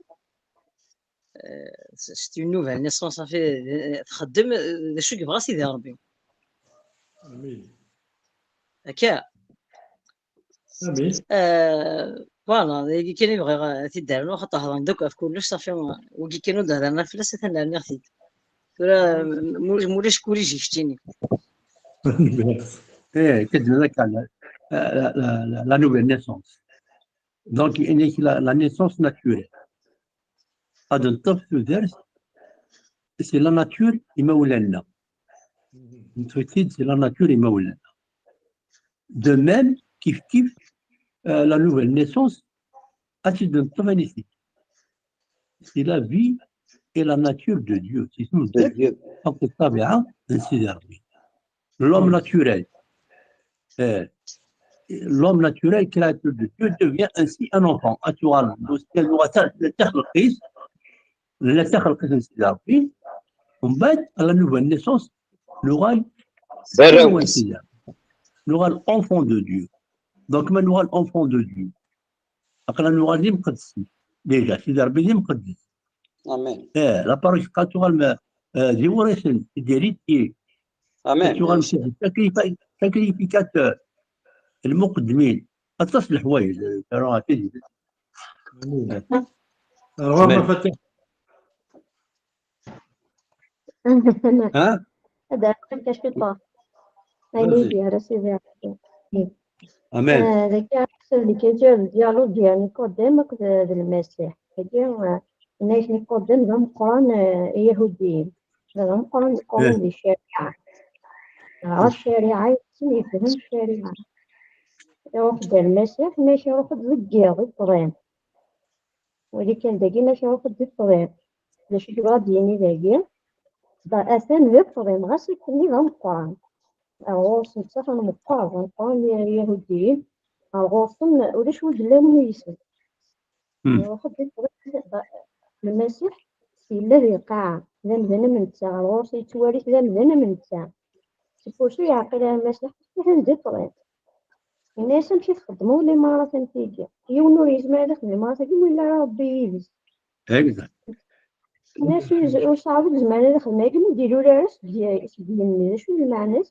Eh, c'est une nouvelle naissance, safi, eh, txeddem, eh, d acu i yebɣa Sidi Ṛebbi. Amin. Akka. Amin. Eh, voilà, d ayagi kan i bɣiɣ, eh, ad t-id-rnuɣ, xaṭer hedren-d akk ɣef kullec, safi, wigi kan ur d-hedren ara fell-as, atan rniɣ-t-id. Tura, m-, m-, mulac kuriji keččini. Eh, que de la, la, la, la, la nouvelle naissance. Donc, il n'est que la, la naissance naturelle. Ad neṭṭef tudert, c'est la nature imawlan-nneɣ. Neṭṭef-itt-id, c'est la nature imawlan-nneɣ. De même, kif kif, euh, la nouvelle naissance, ad tt-id-neṭṭef ad nit-id. C'est la vie et la nature de Dieu. C'est tout. De Dieu. Donc, c'est ça, bien, ainsi d'armée. L'homme naturel. Euh, l'homme naturel, créature de Dieu, devient ainsi un enfant. Ad tuɣal, d taxelqit, d taxelqit n Sidi Ṛebbi. Umbeɛd, à la nouvelle naissance, nuɣal, nuɣal enfant de Dieu. Donc, ma nuɣal enfant de Dieu, aql-aɣ nuɣal d imqeddsen. Déjà, Sidi Ṛebbi d imqeddes. Amen. Eh, la parole, quand tu vas le, euh, d iwrisen, c'est des héritiers. Amen. Tu vas le, c'est des sacrifi-, sacrificateurs. Lmuqeddmin. Aṭas n leḥwayeǧ, eh, ara tidi. Amen. Eh. Amen. Ha? Ad d-rreɣ kan ciṭuḥ. Ayen i d-yerra Sidi Ṛebbi. Amen. Ah, dagi, dagi, dialogue gar Nikodem akked, d Lmasiḥ. Dagi, ah, yenna-ak Nikodem d ameqqran, ah, Iyahudiyen. D ameqqran, meqqran di ccariɛa. Yeɛreq ccariɛa, yessen yefhem ccariɛa. Iruḥ-d ar Lmasiḥ, yenna-ak iruḥ-d deg yiḍ, i ṭṭbib. Wali kan dagi, ma kruxet di ṭṭbib. D acu i yebɣa ad d-yini dagi? Da, atan di ṭṭbib, ɣas akken d ameqqran. Ar ɣur-sen, d ameqqran, d ameqqran n Yihudiyen. Ar ɣur-sen, ulac wi yellan yis-sen. Iruḥ-d di ṭṭbib, da, Lmasiḥ yella di lqaɛa, d amdan am netta. Ar ɣur-sen, yettwali-t d amdan am netta. Seg wacu yeɛqel ara Lmasiḥ? Atan di ṭṭbib. Yenna-yas: "Amek i txeddmeḍ limaṛat am tigi? Yiwen ur yezmir ad ixdem limaṛat-agi ma yella Ṛebbi yid-s." Exact. Yenna-yas: "Ur s-, ur ṣeɛɛbeɣ ur yezmir ad ixdem agi, ur d-ilul ara seg, seg yigenni." D acu d lmeɛna-s?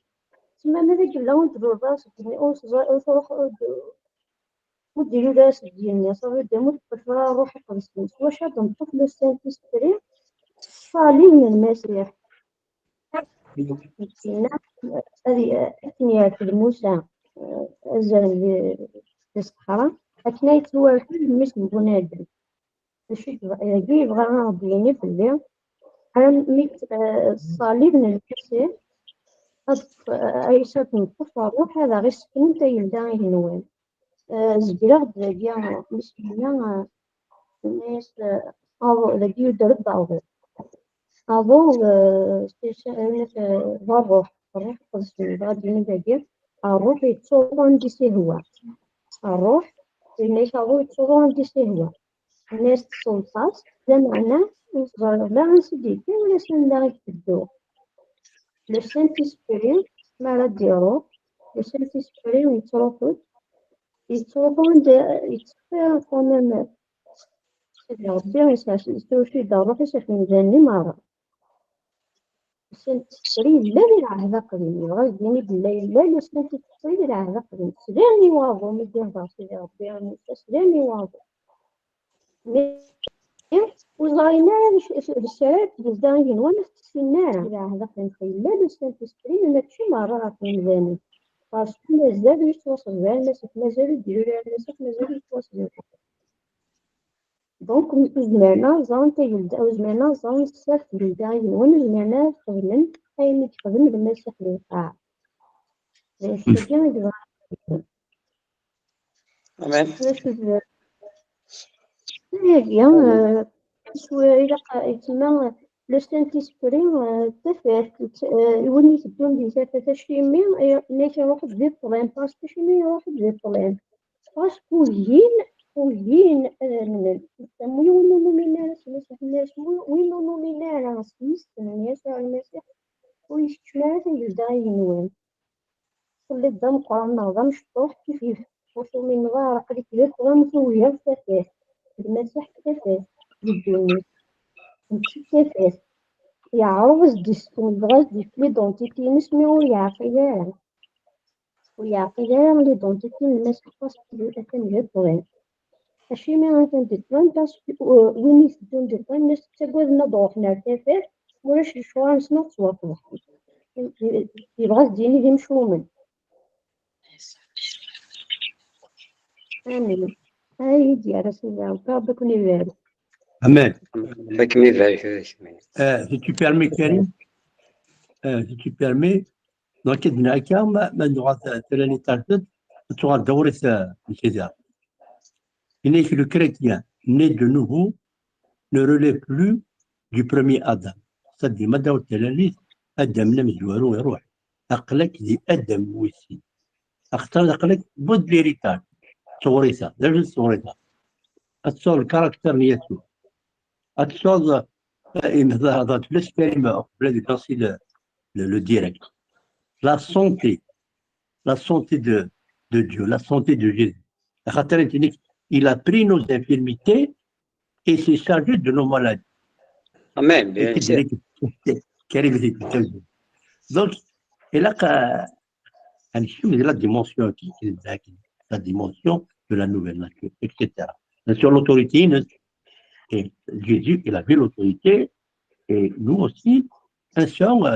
Tsemma ma d agella ur tluleḍ ara seg yigenni, ur teẓ-, ur truḥ, ur d-, ur d-ilul ara seg yigenni, ṣafi d amu teṭṭef ara Ṛṛuḥ Iqedsen. S wacu ad d-neṭṭef le Saint-Esprit? Ṣṣalib n Lmasiḥ. Ad y-, akken yerfed Musa, eh, azrem di, di ṣṣeḥra, akken ay yettwarfed mmi-s n bunadem. D acu i yebɣa, dagi yebɣa ad d-yini fell-i, armi, eh, ṣṣalib n Lmasiḥ, ad, eh, Ɛisa ad neṭṭef ṛṛuḥ, ad aɣ-isseknen tagelda igenwan. Eh, zegreɣ-d dagi, mi s-yenna, eh, tenna-yas, eh, aḍu, dagi yuder-d aḍu. Aḍu, eh, s-, s-, amek, eh, d ṛṛuḥ, ṛṛuḥ iqedsen, dɣa d-yenna dagi, ṛṛuḥ yettsuḍu anda i s-ihwa. Ṛṛuḥ, yenna-yas aḍu yettsuḍu anda i s-ihwa. Tenna-yas tselṭast, lameɛna ur teẓriḍ la ansi d-yekka, wala s anda i iteddu. Le Saint-Esprit, mi ara d-iruḥ, le Saint-Esprit yettruḥu-d, yettruḥu anda, yetteffer quand même, Sidi Ṛebbi yesɛa-, yesɛa-d ṛṛuḥ-is ɣef yimdanen-nni merra. Le Saint-Esprit yella di Lɛehd Aqdim, yebɣa ad d-yini belli yella le Saint-Esprit di Lɛehd Aqdim. Slan i waḍu, mi d-ihder Sidi Ṛebbi i Musa, slan i waḍu. Mais ur ẓrin ara d acu, d acu ara d-yezda igenwan, ur t-ssinen ara. Di Lɛehd Aqdim yella le Saint-Esprit, mais mačči merra ɣef yimdanen. Parce que mazal ur yettwaṣeggem ara Lmasiḥ, mazal ur d-yuli ara Lmasiḥ, mazal ur yettwaṣeggem ara. Donc, ur zmiren ara ad ẓren tagelda, ur zmiren ara ad ẓren sser tgelda igenwan, ur zmiren ara ad xedmen ayen i yexdem Lmasiḥ di lqaɛa. D acu-agi i yebɣa. Amen. D acu d-, ayagi, eh, s-, ilaq, eh, yettma, eh, le Saint-Esprit, eh, d tafat, eh, i win iteddun di tafat, acimi, eh, nek iruḥ-d di ṭṭlam, parce que acimi iruḥ-d di ṭṭlam? Parce que ugin, ugin ad amnen. Am win ur numin ara s Lmasiḥ, nnan-as, wi-, win ur numin ara s yes, s Yasuɛ Lmasiḥ, ur yekcim ara tagelda igenwan. Telliḍ d ameqqran neɣ d amecṭuḥ, kif kif. Ur tumineḍ ara, aql-ik d akk am tugiḍ tafat. D Lmasiḥ d tafat di ddunit. Mačči d tafat. Yeɛreḍ ad s-d-isken, dɣa ad s-d-yefk l'identité-ines, mi ur yeɛqil ara. Ur yeɛqil ara l'identité n Lmasiḥ, parce que atan di ṭṭlam. Acimi atan di ṭṭlam? Parce que, euh, win iteddun di ṭṭlam, la ttaggaden ad d-ruḥen ar tafat, ulac lecɣal-nsen ad ttwafḍeḥ. Yebɣa ad d-yini d imcumen. Amin. Ay, Idir, a Sidi Ṛebbi, Ṛebbi ad ken-ibarek. Amen. Ṛebbi ad kem-ibarek, a Sidi. Euh, si tu permets, Karim, euh, si tu permets, donc, ad nɛekka, ma, ma nɣa ta-, talalit ar tut, ad tuɣal dawrit, euh, n Sidi Ṛebbi. Yenna-k, le chrétien né de nouveau ne relève plus du premier Adam. C'est-à-dire, ma d-tawiḍ talalit, Adam-nni amezwaru iruḥ. Aql-ak di Adam wis sin. Axaṭer aql-ak wwiḍ-d l'héritage. Tewrita, d acu d tewrita? Ad tesɛuḍ le caractère n Yasuɛ. Ad tesɛuḍ, eh, nehḍer, nehḍer fell-as Karim, qbel ad ilansi le, le, le direct. La santé, la santé de, de Dieu, la santé de Jésus. Axaṭer, il a pris nos infirmités et s'est chargé de nos maladies. Amen, bien sûr. Karim, donc, ilaq, euh, à la dimension qui, qui, la dimension de la nouvelle nature, et cetera. Bien sûr, l'autorité, et Jésus, il avait l'autorité, et nous aussi, bien sûr, euh,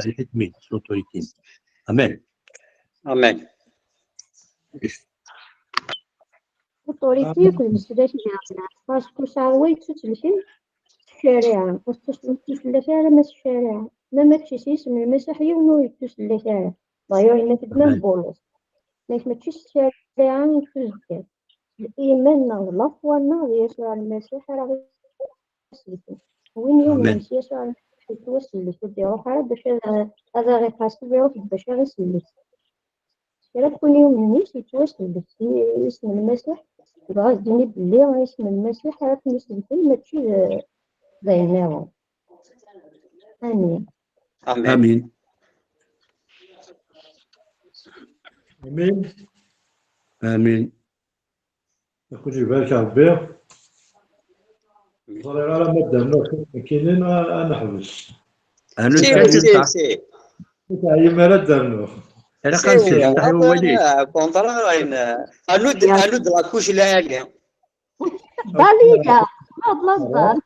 l'autorité. Amen. Amen. L'autorité, parce que ça, oui, tout le film, ccariɛa, ur tettusellek ara ma s ccariɛa. Ma mačči s yisem n Lmasiḥ, yiwen ur yettusellek ara. D'ailleurs, yenna-t-id même Bulus. Nek mačči s ccariɛa i nettuzekka. S liman-nneɣ d la foi-nneɣ di Yasuɛ Lmasiḥ ara ɣ-isellken. Win yumnen s Yasuɛ Lmasiḥ yettwasellek, ur d-iruḥ ara bac ad, ad aɣ-iḥaseb, iruḥ-d bac ad aɣ-isellek. Kra n win yumnen yes yettwasellek, isem n Lmasiḥ, dɣa ad d-yini belli isem n Lmasiḥ ara ten-isellken, mačči d, d ayen nniḍen. Amin. Amin. Amin. Amin. Amin. Ad ken-ibarek Ṛebbi. Ẓriɣ ara ma d-rnuɣ kra nekkini neɣ ad neḥbes. Anu si, si, si. Ur teɛyim ara ad d-rnuɣ. Ilaq ad nsew, saḥi wawal-ik. Kontra, ayen, anu-d, anu-d la couche lɛali. Dalida, ma d laẓal.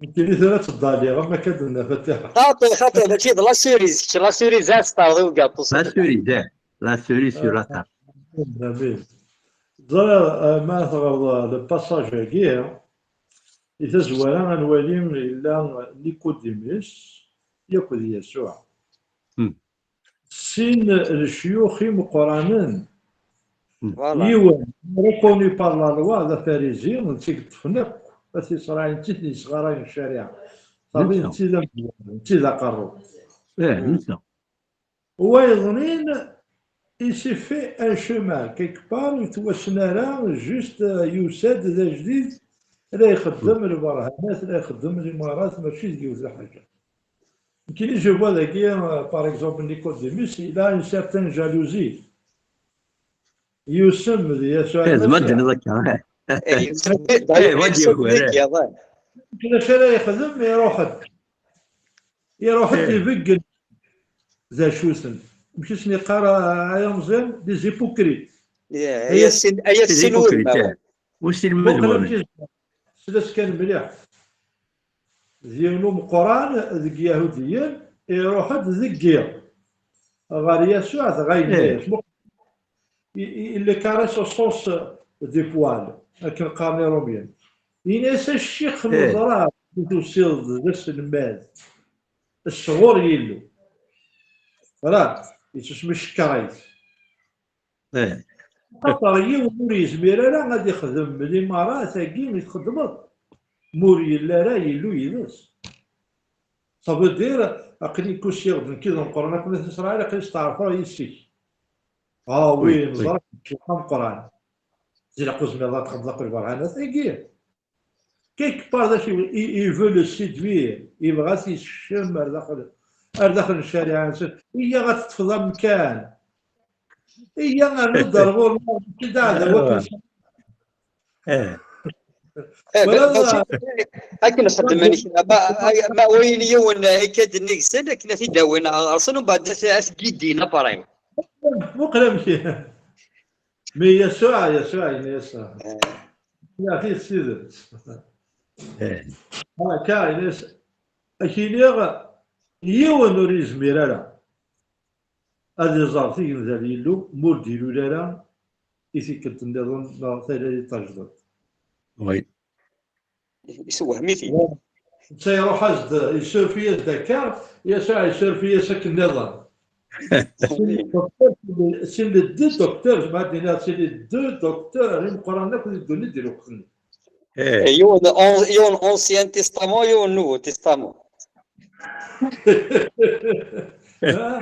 Nekkini tura ttḍalliɣ, am akka d-nna Fatiḥa. Xaṭi, xaṭi, mačči d la cerise, kečč la cerise ad s-terreḍ i ugaṭu. La cerise, eh, la cerise sur la tarte. Amin. Ẓriɣ, eh, ma teɣreḍ, eh, le passage-agi, i tazwara ad nwali yella Nikudimus yakk d Yasuɛ. Hmm. Sin lecyux imeqqranen, Voilà. Yiwen reconnu par la loi d afarizi, netta i yeṭṭfen akk tiṣraɛin, netta i ten-yesɣarayen ccariɛa. Safi, netta d amezwaru, netta d aqerru. Ih, netta. Wa yeḍnin, il s'est fait un chemin quelque part, ur yettwassen ara, juste, euh, yusa-d d ajdid, la ixeddem lberhanat, la ixeddem limarat, mačči d yiwet lḥaǧa. Nekkini, je vois dagi, euh, par exemple, Nicodemus, il a une certaine jalousie. Yusem d Yasuɛ Lmasiḥ. D ma d-tenniḍ akka. Yusem d Yasuɛ Lmasiḥ. D acu ara yexdem? Iruḥ-d. Iruḥ-d ibeggen d acu-ten. Amek i sen-yeqqar, ay amẓiw? Des hypocrites. Ay at sin, ay at sin wudmawen. Ur ssinen ma d wamek. Slet kan mliḥ. D yiwen umeqqran deg Yahudiyen, iruḥ-d deg yiḍ ɣer Yasuɛ, dɣa yenna-yas, muqel, i, i, il le caresse au sens du poil, akken qqaren Iṛumyen. Yenna-yas, a ccix, neẓra mi tusiḍ d aselmad sɣur Yillu. Voilà, yettusem icekkeṛ-it. Axaṭer yiwen ur yezmir ara ad ixdem limarat-agi i txeddmeḍ ma ur yelli ara Yillu yid-s. Ça veut dire, aql-i kusiɣ-d nekki d ameqqran akk n At Isṛayil, aql-i steɛṛfeɣ yes-k. Ah oui, neẓra kečč d ameqqran. Ilaq ur zmireḍ ad txedmeḍ akk lberhanat-agi. Quelque part, d acu, il, il veut le séduire, yebɣa ad t-yessekcem ar daxel, ar daxel n ccariɛa-nsen. Iyya ad teṭṭfeḍ amkan. Iyya, rnu-d ar ɣur-neɣ, mačči d aɛdaw akken. Akken xeddmen kra, ma, ma wayen yiwen akka d-nnig-sen, akken ad t-id-awin ɣer-sen, umbeɛd ad t-, ad t-giddin après. Muqel amek. Mais Yasuɛ, Yasuɛ, yenna-yas, yeɛti s tidet. Akka, yenna-yas, ad k-iniɣ, yiwen ur yezmir ara ad iẓer tigenda n Yillu ma ur d-ilul ara i tikkelt nniḍen neɣ talalit tajdiṭ. Oui. Yessewhem-it-id. Netta iruḥ-as-d, yessuref-iyi-as-d akka, Yasuɛ yessuref-iyi-as akken nniḍen. C'est les docteurs, c'est les deux docteurs, ma d-iniɣ, c'est les deux docteurs imeqqranen akk di ddunit di lweqt-nni. Yiwen, yiwen Ancien Testament, yiwen Nouveau Testament. Ah,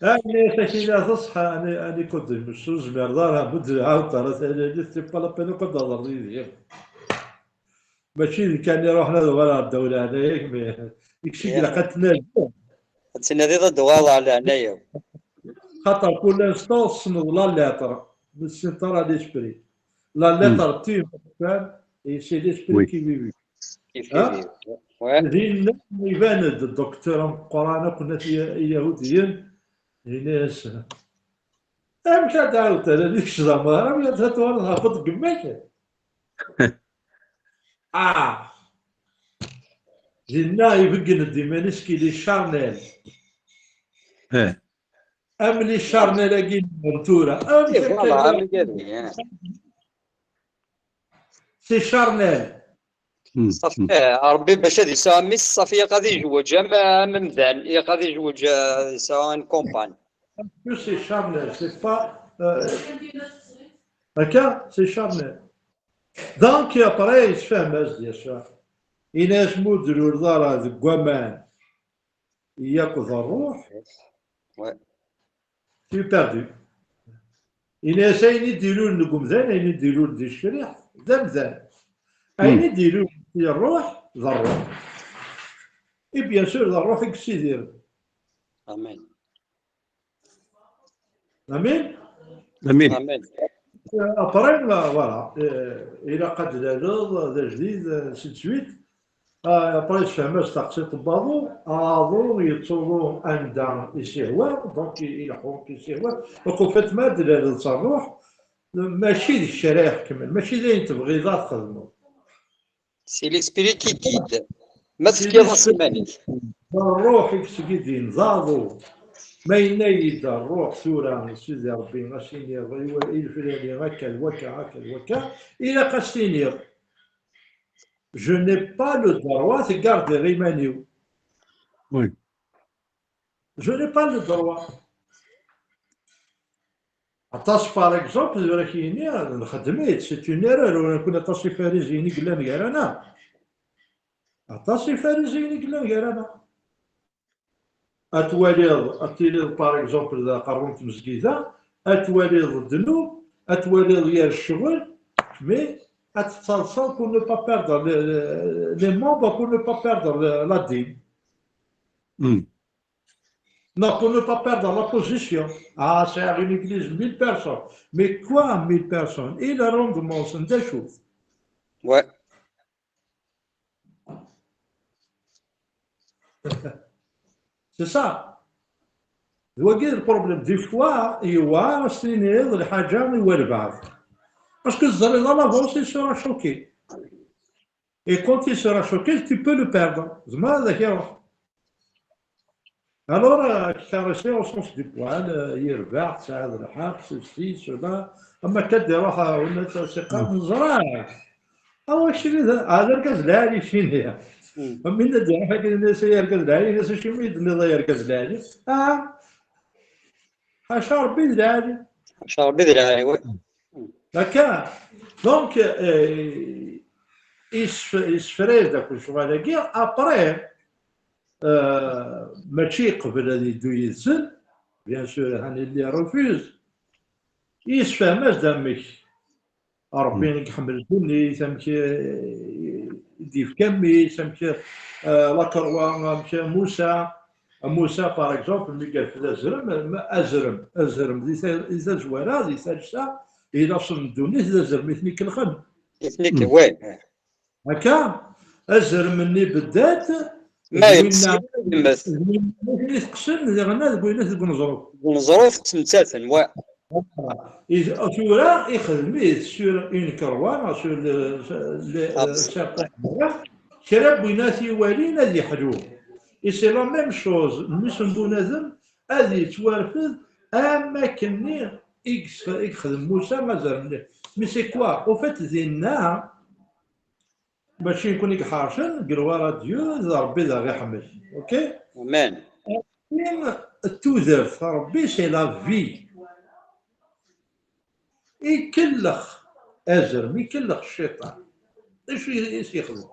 ah, mais ça, c'est la صح, أنا، أنا كنت مش زمير دار، بد عاود ترى، c'est pas la peine كنت أضر يدي. ماشي إذا كان يروح هذا ولا الدولة هذا، ياك، mais يكشي إلا قد تنال. Ad tnadiḍ ad d-tuɣaleḍ ɣer leɛnaya-w. Xaṭer كل instant تسنض la lettre, mais c'est pas l'esprit. La lettre tue, et c'est l'esprit qui vit. Dinna iban-d docteur ameqqran akk n At Iyahudiyen, yenna-yas, amek ad d-ɛawed ala d kečč d ameɣrad, ad twaliḍ ɣef deg gma-k? Ah! Dinna ibeggen-d iman-is qu'il est charnel. Am les charnels-agi n tura. Amek akka? C'est charnel. Ṣafi, Ṛebbi bac ad yesɛu mmi-s, ṣafi ilaq ad yejweǧ am, am amdan, ilaq ad yejweǧ, eh, yesɛu une compagne. Parce que c'est charnel, c'est pas, euh, akka, c'est charnel. Donc, après, yessefhem-as-d Yasuɛ. Yenna-yas, ma ur d-tluleḍ ara deg waman yakk d ṛṛuḥ, tu es perdu. Yenna-yas, ayen i d-ilulen deg umdan, ayen i d-ilulen di tecriḥt, d amdan. Ayen i d-ilulen di ṛṛuḥ, d ṛṛuḥ. Et bien sûr, d ṛṛuḥ i yessidiren. Amin. Amin. Amin. Après, voilà, euh, ilaq ad d-tluleḍ d ajdid, euh, ainsi de suite. Ah, après, yessefhem-as taqsiṭ n waḍu, aḍu yettsuḍu anda i s-ihwa, donc i-, ileḥḥu i s-ihwa. Donc, en fait, ma d-tluleḍ s ṛṛuḥ, mačči d kečč ara iḥekmen, mačči d ayen tebɣiḍ ad txedmeḍ. C'est l'esprit qui guide. Ma tefkiḍ-as iman-ik. D ṛṛuḥ i yesgidin, d aḍu. Ma yenna-yi-d ṛṛuḥ tura, Sidi Ṛebbi, ad s-iniɣ i wa-, i leflani, akka d wakka, akka d wakka, ilaq ad s-tiniḍ, je n'ai pas le droit de garder iman-iw. Oui. Je n'ai pas le droit. Aṭas, par exemple, tura k-yini, nxeddem-itt, c'est une erreur, ur nekni aṭas ifariziyen i yellan gar-aneɣ. Aṭas ifariziyen i yellan gar-aneɣ. Ad twaliḍ, ad tiliḍ, par exemple, d aqerru n tmezgida, ad twaliḍ ddnub, ad twaliḍ yir ccɣel, mais ad tettaḍsaḍ pour ne pas perdre les, les, les membres, pour ne pas perdre la, la dîme. Hmm. Non, pour ne pas perdre la position. Ah, c'est une église, mille personnes. Mais quoi, mille personnes? Et le rendement, c'est des choses. Ouais. C'est ça. D wagi le problème. Des fois, yewɛer ad s-tiniḍ lḥaǧa i walbeɛḍ. Parce que teẓriḍ à l'avance, il sera choqué. Et quand il sera choqué, tu peux le perdre. Tzemreḍ ad k-iruḥ. Alors, euh, caresser au sens du poil, euh, yerbeḥ, tesɛiḍ lḥeqq, ceci, cela. Ama akka d-iruḥ, euh, win ad s-iqqar, neẓra. Awa, keččini d, ah, d argaz lɛali, keččini. Hmm. Am win ad d-iruḥ akken, yenna-as ay argaz lɛali, yenna-as acimi i d-tenniḍ ay argaz lɛali? Ah, ḥaca Rebbi d lɛali. Ḥaca Rebbi d lɛali, oui. D'accord. Donc, euh, yessef-, yessefra-d akk lecɣal-agi. Après, euh, mačči yeqbel ad yeddu yid-sen, bien sûr, hani il les refuse. Yessefhem-as-d amek Rebbi i iḥemmel ddunit, amek, eh, i d-yefka mmi-s, amek, eh, lakerwa, amek Musa, Musa, par exemple, mi yerfed azrem, ma-, azrem, azrem di ta-, di tazwara, di talsa, i laṣel n ddunit, d azrem i ten-ikellxen. I ten-ik-, ouais. Akka, azrem-nni beddat, Ma d yemmet, winna, yemmet. d winna i teqqsen, diɣenna d winna deg uneẓruf. Deg uneẓruf ttmettaten, ouais. I-, tura ixdem-it sur une croix, sur le, le, Ah. certains, kra n win ad t-iwalin ad yeḥlu. Et c'est la même chose, mmi-s n bunadem ad yettwarfed am wakken-nni i yesf-, i yexdem Musa azrem-nni. Mais c'est quoi? Au fait, dinna, mačči nekni i iḥercen, gloire à Dieu, d Rebbi d aɣ-iḥemmel. Ok? Amen. Tudert, Rebbi, c'est la vie. Ikellex azrem, ikellex cciṭan. D acu i s-yexdem?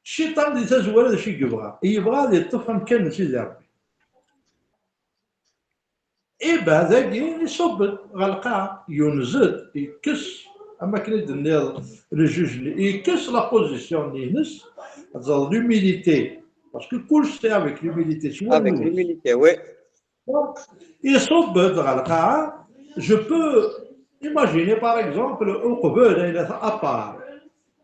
Cciṭan di tazwara d acu i yebɣa? Yebɣa ad yeṭṭef amkan n Sidi Rebbi. Ibeɛd-agi, iṣubb-d ɣer lqaɛa, yunez-d, yekkes, am wakken i d-tenniḍ, le juge-nni, yekkes la position-nni-ines, ad teẓreḍ l'humilité, parce que kullec c'est avec l'humilité, s Avec wallus. L'humilité, oui. Donc, iṣubb-d ɣer lqaɛa, je peux imaginer, par exemple, uqbel, à part,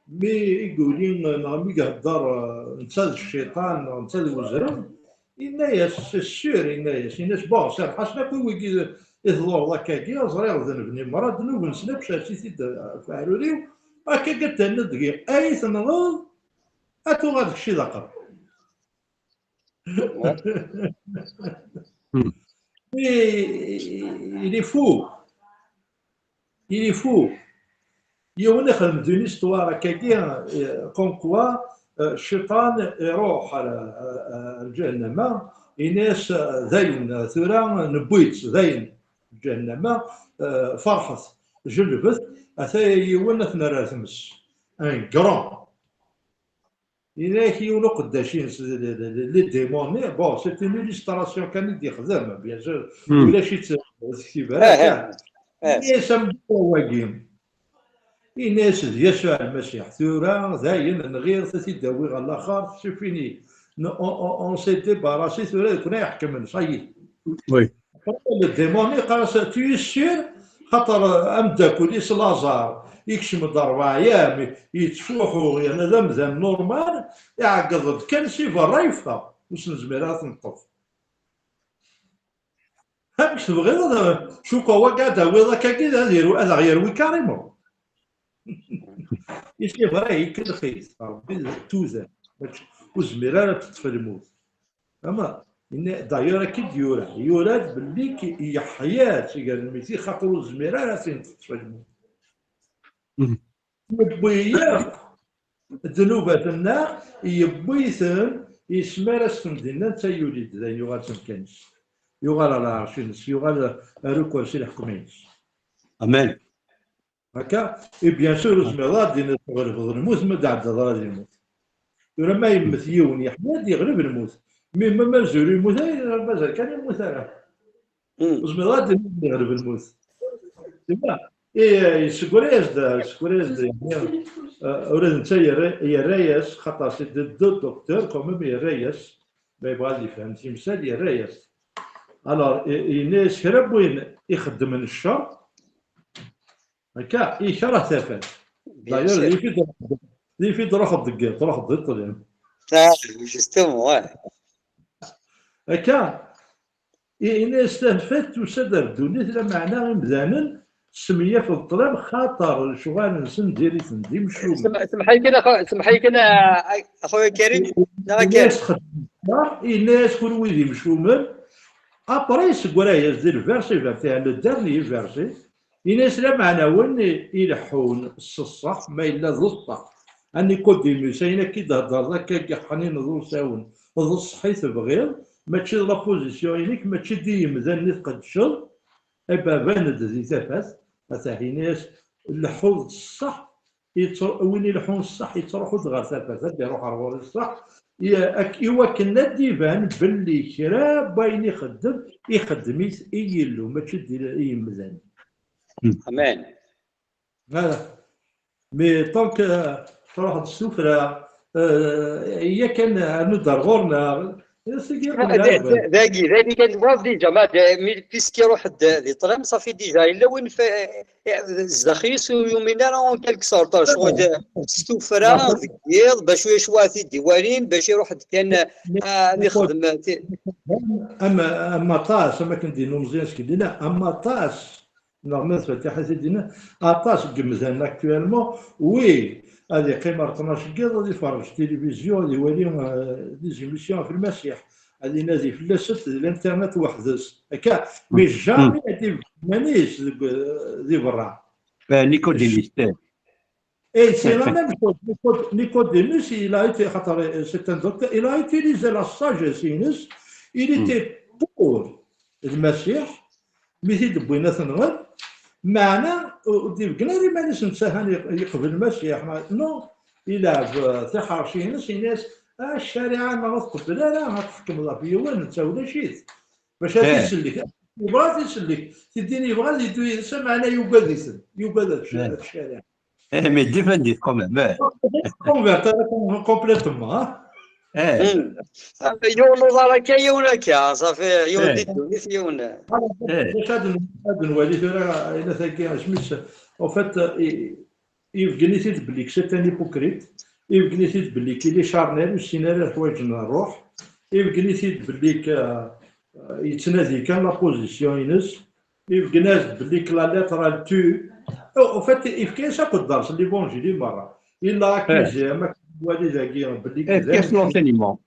mi i yuli, neɣ mi ihedder, euh, netta d cciṭan, neɣ netta d uzrem, yenna-yas, c'est sûr, yenna-yas, yenna-yas, bon, serreḥ-asen akk i wigi i tḍurreḍ akkagi, ẓriɣ d nnbi n imra, ddnub-nsen akk sers-it-id ɣef uɛrur-iw, akkagi ad d-terniḍ deg-i, ay tenɣeḍ, ad tuɣal d kečč i d aqrab. Ouais. Mais il est fou. Il est fou. Yiwen ixdem-d une histoire akkagi, euh, comme quoi, euh, cciṭan iruḥ ar, ar, ar lǧahennama, yenna-yas, euh, dayen, tura newwi-tt, dayen, lǧahennama, euh, ferḥet, jellbet, ata yiwen ad t-nerr ar tmes. Un grand. Yenna-yak yiwen uqeddac-ines, les, les, les, les démons, bon, c'est une illustration kan i d-yexdem, bien sûr, Hmm. ulac-itt tkib Ah, ara. ah. Yenna-yas ameddakel-agi, yenna-yas d Yasuɛ Lmasiḥ, tura dayen nɣiɣ-t, ad t-id-awiɣ ɣer laxert, c'est fini. On, on, on s'est débarrassé, tura d nekni ay iḥekmen, ça y est. Oui. Le démon yeqqar-as, tu es sûr? Xaṭer ameddakel-is Laẓar, yekcem-d ṛebɛa yam, yettfuḥu, yerna d amdan normal, iɛeggeḍ-d kan si berra yeffeɣ, ur s-nezmir ara ad t-neṭṭef. Amek tebɣiḍ ad, cukkeɣ wagi ad d-tawiḍ akkagi, ad iru-, ad aɣ-yerwi carrément. I c'est vrai, ikellex-it Ṛebbi d tudert, ur zmir ara ad teṭṭef lmut. Ama, yenna, d'ailleurs, akka i d-yura. Yura-d belli k-, yeḥya-tt gar lmeyytin, xaṭer ur tezmir ara ad ten-teṭṭef lmut. Mhm. Yewwi-yaɣ ddnubat-nneɣ, yewwi-ten, yesmar-as-ten dinna, netta yuli-d, dayen yuɣal s amkan-is. Yuɣal ɣer lɛerc-ines, yuɣal ar ukersi leḥkem-ines. Amen. Akka, et bien sûr, ur zmireḍ ad d-tiniḍ tɣelbeḍ lmut ma d-ɛeddaḍ ara lmut. Tura ma yemmet yiwen yeḥma ad yeɣleb lmut. Mi ma mazal yemmut ara, mazal kan yemmut ara. Ur zmireḍ ad d-tiniḍ yeɣleb lmut. Seg wara-yas-d, seg wara-yas-d, yeɛni, ula d netta yerra-yas, xaṭer c'est deux docteurs quand même, yerra-yas, ma yebɣa ad yefhem timsal, yerra-yas. Alors, yenna-yas kra n win ixeddmen ccer, akka, ikreh tafat. D'ailleurs, yif-it ruḥeḍ deg, truḥeḍ di ṭṭlam. Justement, ouais. Akka, yenna-yas tafat tusa-d ar ddunit, lameɛna imdanen smenyaf ṭṭlam, xaṭer lecɣal-nsen diri-ten d imcumen. Semḥ-iyi kan, semḥ-iyi kan, a xuya Karim, neɣ a Karim. Yenna-yas kunwi d imcumen. Après, seg wara-yas di le verset vingt et un, le dernier verset, yenna-yas lameɛna win ileḥḥun s ṣṣeḥ, ma yella d ṣṣeḥ. A Nicodemus, ayen akka i d-theddreḍ akka, ḥnin d usawen, d ṣṣeḥ i tebɣiḍ, mačči d la position-inek, mačči d i yimdanen i tqeddceḍ, a baba, ban-d di tafat, ata yenna-yas, leḥḥu d ṣṣeḥ, win ileḥḥun ṣṣeḥ yettruḥu-d ɣer tafat, ad d-iruḥ ɣer ɣur-i ṣṣeḥ, i wakken ad d-iban belli kra n wayen ixeddem, ixeddem-it i Yillu, mačči d i yimdanen. Amen. Voilà. Mais tant que truḥ-d s tuffra, yakan rnu-d ar ɣur-neɣ, dagi, dagi kan tebɣiḍ déjà, ma puisque iruḥ-d di ṭṭlam, صافي déjà yella win zdaxel-is ur yumin ara en quelque sorte, ccɣel s tuffra, deg yiḍ, bac cwiya ad t-id-iwalin, bac iruḥ-d kan ad ixdem. Am aṭas, am akken d-yenna umeẓyan seg dinna, am aṭas neɣ ma d Fatiḥa i t-id-yenna, aṭas n yimdanen actuellement, oui, ad iqqim ar ṭnac n yiḍ, ad iferrej tilivizyu, ad iwali des émissions ɣef Lmasiḥ, ad inadi fell-asent di l'internet weḥd-s, akka, mais jamais ad ibedd iman-is di berra. Nicodemus. Et c'est la même chose. Nicodemus, il a été, c'est un docteur, il a utilisé la sagesse, il était pour Lmasiḥ, mi t-id-wwin ad t-nɣen, meɛna ur d-ibeggen ara iman-is netta han yeqbel Lmasiḥ, non, ileɛɛeb tiḥerci-ines, yenna-yas, a ccariɛa-nneɣ ur tqebbel ara ad tḥekmeḍ ɣef yiwen, netta ulac-it. Bac ad t-isellek, yebɣa ad t-isellek, tiddin yebɣa ad yeddu yid-s, meɛna yugad-iten, yugad ccariɛa. Eh, mais défendez quand même. Convert complètement. Yiwen uḍar akka, yiwen akka, صافي, yiwen di ddunit, yiwen. Bac ad nwali tura, ila tagi, asmi-s, en fait, ibeggen-it-id belli c'est un hypocrite, ibeggen-it-id belli il est charnel, ur yessin ara leḥwayeǧ n ṛṛuḥ, ibeggen-it-id belli yettnadi kan la position-ines, ibeggen-as-d belli la lettre elle tue. En fait, ifka-yas akk dders n l'évangile merra. Il l'a accusé, am akken nwali dagi, belli ifka-yas l'enseignement.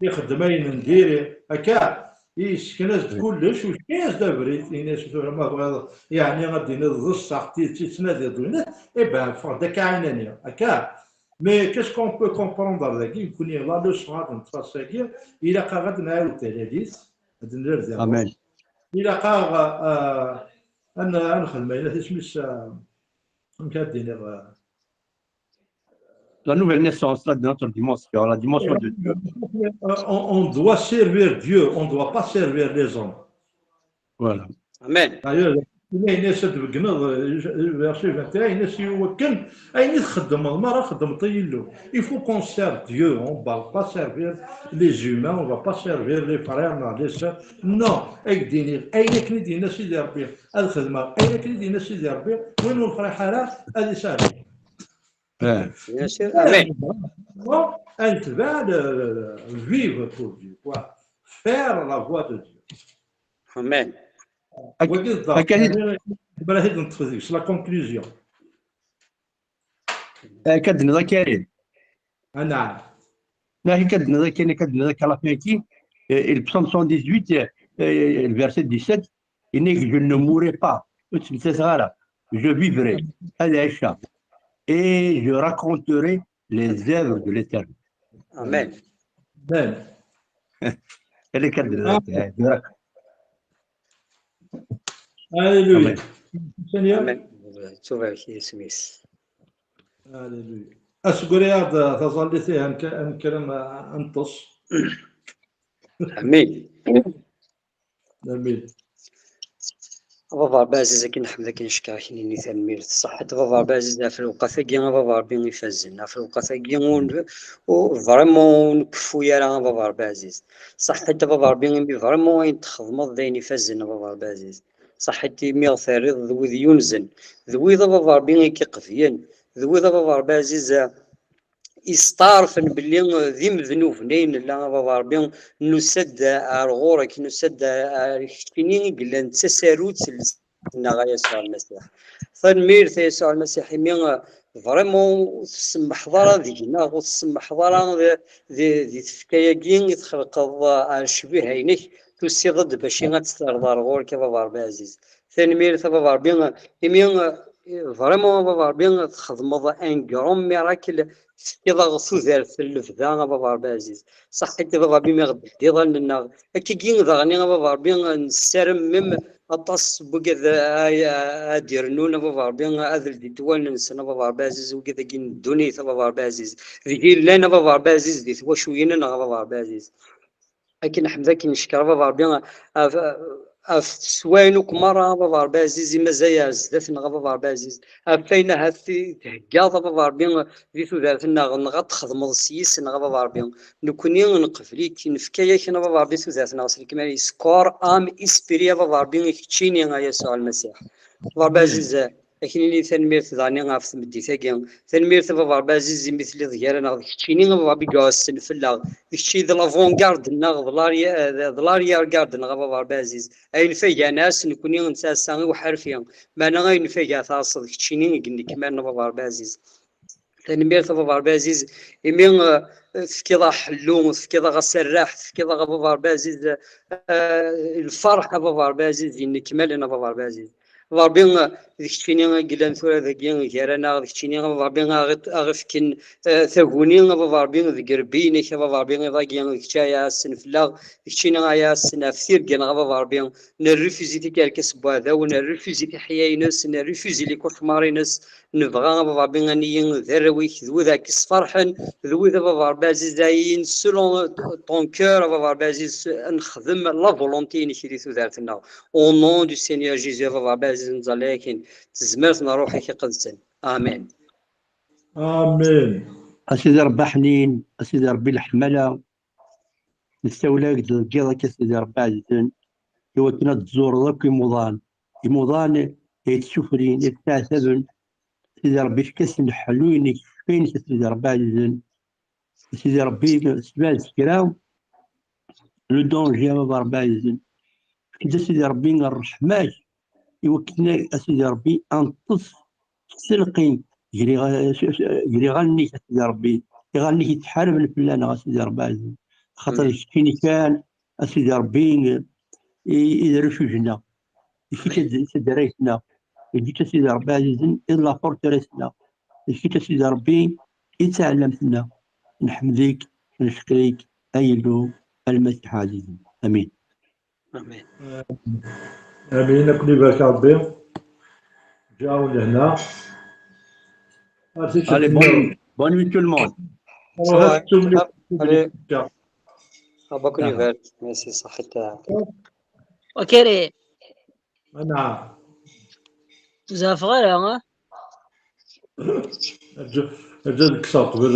Ixeddem ayen n diri, akka, yessken-as-d kullec, u yefka-yas-d abrid, yenna-yas tura ma tebɣiḍ, yeɛni ad d-tiniḍ d ṣṣeḥ, d tidet i tettnadiḍ d winat, eh ben, ffeɣ-d akka ɛinani, akka. Mais qu'est-ce qu'on peut comprendre dagi, nekkni la leçon ad neṭṭef ass-agi, ilaq-aɣ ad nɛiwed talalit, ad nerr di ṛṛuḥ. Ilaq-aɣ ad nexdem ayen isem-is, amek ad d-iniɣ, la nouvelle naissance, la, de notre dimension, la dimension de Dieu. On, on doit servir Dieu, on ne doit pas servir les hommes. Voilà. Amen. D'ailleurs, yenna-yas ad tbegneḍ, verset vingt et un, yenna-yas i wakken ayen i txeddmeḍ, mi ara txeddmeḍ i Yillu. Il faut qu'on serve Dieu, on ne va pas servir les humains, on ne va pas servir les frères, non, les sœurs. Non, ad k-d-iniɣ, ayen akken i d-yenna Sidi Ṛebbi ad xedmeɣ, ayen akken i d-yenna Sidi Ṛebbi, win ur nefṛiḥ ara ad isahel. Bien sûr. Amen. Ad netbeɛ le, le, le, vivre pour Dieu, quoi. Faire la voie de Dieu. Amen. Wagi d ddar. Akka i d-neṭṭef deg-s, la conclusion. Akka d-nniḍ a Karim. Anɛam. Akka d-nniḍ a Karim, akka d-nniḍ akka la fin-agi, le psaume cent dix-huit, le verset dix-sept, il dit que je ne mourrai pas, ur ttmettateɣ ara, je vivrai, ad ɛiceɣ, et je raconterai les œuvres de l'Éternel. Amen. Amen. Akka d-nniḍ akka, je raconte. Alléluia. Amen. Tubarek isem-is. Alléluia. Asegri-aɣ-d taẓallit-ihi, ad nekker ad neṭṭes. Amin. Amin. A baba Ṛebbi ɛziz, akken nḥemd, akken neckeṛ, akken nini tanemmirt. Ṣaḥḥit a baba Ṛebbi ɛziz ɣef lewqat-agi, a baba Ṛebbi ifazen, ɣef lewqat-agi ur n-, ur, vraiment ur nkeffu ara, a baba Ṛebbi ɛziz. Ṣaḥḥit a baba Ṛebbi imi vraiment ayen txedmeḍ d ayen ifazen, a baba Ṛebbi ɛziz. Ṣaḥḥit imi ɣ-terriḍ d wid yunzen, d wid a baba Ṛebbi i k-iqebyen, d wid a baba Ṛebbi ɛziz, isteɛṛfen belli d imednuben ay nella, a baba Ṛebbi, nusa-d ar ɣur-k, nusa-d ar keččini i yellan d tasarut-nneɣ, a Yasuɛ Lmasiḥ. Tanemmirt, a Yasuɛ Lmasiḥ, imi, eh, vraiment ur tsemmeḥeḍ ara deg-neɣ, ur tsemmeḥeḍ ara di, di, di tfekka-agi i txelqeḍ, eh, ar ccbiha-inek, tusiḍ-d bac ad tt-terreḍ ar ɣur-k, a baba Ṛebbi ɛziz. Tanemmirt a baba Ṛebbi, imi, eh, vraiment a baba Ṛebbi txedmeḍ un grand miracle, tefkiḍ-aɣ tudert n lebda a baba Ṛebbi ɛziz. Ṣaḥḥit a baba Ṛebbi mi ɣ-d-teddiḍ allen-nneɣ. Akkagi daɣen a baba Ṛebbi nessarem mem aṭas n wigad a, a, ad d-irnun a baba Ṛebbi ad ldint wallen-nsen a baba Ṛebbi ɛziz, wigad-agi n ddunit a baba Ṛebbi ɛziz. Deg i llan a baba Ṛebbi ɛziz di twacuyin-nneɣ a baba Ṛebbi ɛziz. Akken ḥmed akken neckeṛ a baba Ṛebbi ɣef, ɣef teswayin akk merra a baba Ṛebbi ɛziz, i mazal ar zdat-nneɣ a baba Ṛebbi ɛziz, ɣef wayen ahat i theggaḍ a baba Ṛebbi di tudert-nneɣ, neɣ ad txedmeḍ s yis-nneɣ a baba Ṛebbi. Nekni nqebl-ik, nefka-yak a baba Ṛebbi tudert-nneɣ s lekmal-is, corps, âme, esprit a baba Ṛebbi i keččini a Yasuɛ Lmasiḥ. A baba Ṛebbi ɛziz, Ad k-nini tanemmirt daɣen ɣef tmeddit-agi. Tanemmirt a baba Ṛebbi ɛziz imi telliḍ gar-aneɣ, d keččini a baba Ṛebbi i iɛussen fell-aɣ, d kečč i d l'avant-garde-nneɣ, d l'arri-, d l'arrière-garde-nneɣ a baba Ṛebbi ɛziz. Ayen fagan ass nekni nettɛassa i uḥerfi, meɛna ayen fagan taɛeṣṣeḍ d keččini i yennekmalen a baba Ṛebbi ɛziz. Tanemmirt a baba Ṛebbi ɛziz imi, eh, tefkiḍ-aɣ ḥellu, tefkiḍ-aɣ aserreḥ, tefkiḍ-aɣ a baba Ṛebbi ɛziz, eh, lferḥ a baba Ṛebbi ɛziz yennekmalen a baba Ṛebbi ɛziz. Baba Ṛebbi, d keččini i yellan tura dagi gar-aneɣ, d keččini a baba Ṛebbi a ɣ-, a ɣ-ifken, eh, taguni a baba Ṛebbi deg irebbi-inek a baba Ṛebbi iḍ-agi, d kečč ay iɛessen fell-aɣ, d keččini ay iɛessen ɣef tirga-nneɣ a baba Ṛebbi. Nrefuzi tikerkas n weɛdaw, nrefuzi tiḥya-ines, nrefuzi les cauchemars-ines, nebɣa a baba Ṛebbi ad nili d arraw-ik, d wid ara k-isferḥen, d wid a baba Ṛebbi ɛziz ay in selon ton cœur a baba Ṛebbi ɛziz, ad nexdem la volonté-inek di tudert-nneɣ. Au nom du Seigneur Jésus a baba Ṛebbi ɛziz nettẓalla-ak-in tezmert n Ṛṛuḥ-ik Iqedsen. Amen. Amen. A Sidi Ṛebbi aḥnin, a Sidi Ṛebbi leḥmala, nessawel-ak-d deg yiḍ akka a Sidi Ṛebbi ɛzizen, i wakken ad tẓureḍ akk imuḍan, imuḍan i yettsufrin, i yetteɛtaben, Sidi Ṛebbi efk-asen ḥellu-inek, cfa-inek a Sidi Ṛebbi ɛzizen. A Sidi Ṛebbi, sbɛed kra, le danger a baba Ṛebbi ɛzizen. Efk-d a Sidi Ṛebbi ṛṛeḥma-k, i wakken a Sidi Ṛebbi ad neṭṭes s telqi gar iɣ-, gar iɣallen-ik a Sidi Ṛebbi, iɣallen-ik yettḥaraben fell-aneɣ a Sidi Ṛebbi ɛzizen. Axaṭer d keččini kan a Sidi Ṛebbi i, i d refuge-nneɣ. D kečč i d taddart-nneɣ. D kečč a Sidi Ṛebbi ɛzizen i d la forteresse-nneɣ. D kečč a Sidi Ṛebbi i d taɛellamt-nneɣ. Nḥemd-ik, neckeṛ-ik, ay Illu, a Lmasiḥ ɛzizen. Amin. Amin. Amin, ad ken-ibarek Ṛebbi. Ǧǧaɣ lehna. Allez, bonne, bonne nuit tout le monde. Ṛuḥet tumni. Allez. Ṛebbi ad ken-ibarek. Merci, ṣaḥḥit. Okere. Anɛam. Ur zeɛfeɣ ara, ha? Ǧǧa, ǧǧa ad kkseɣ qbel.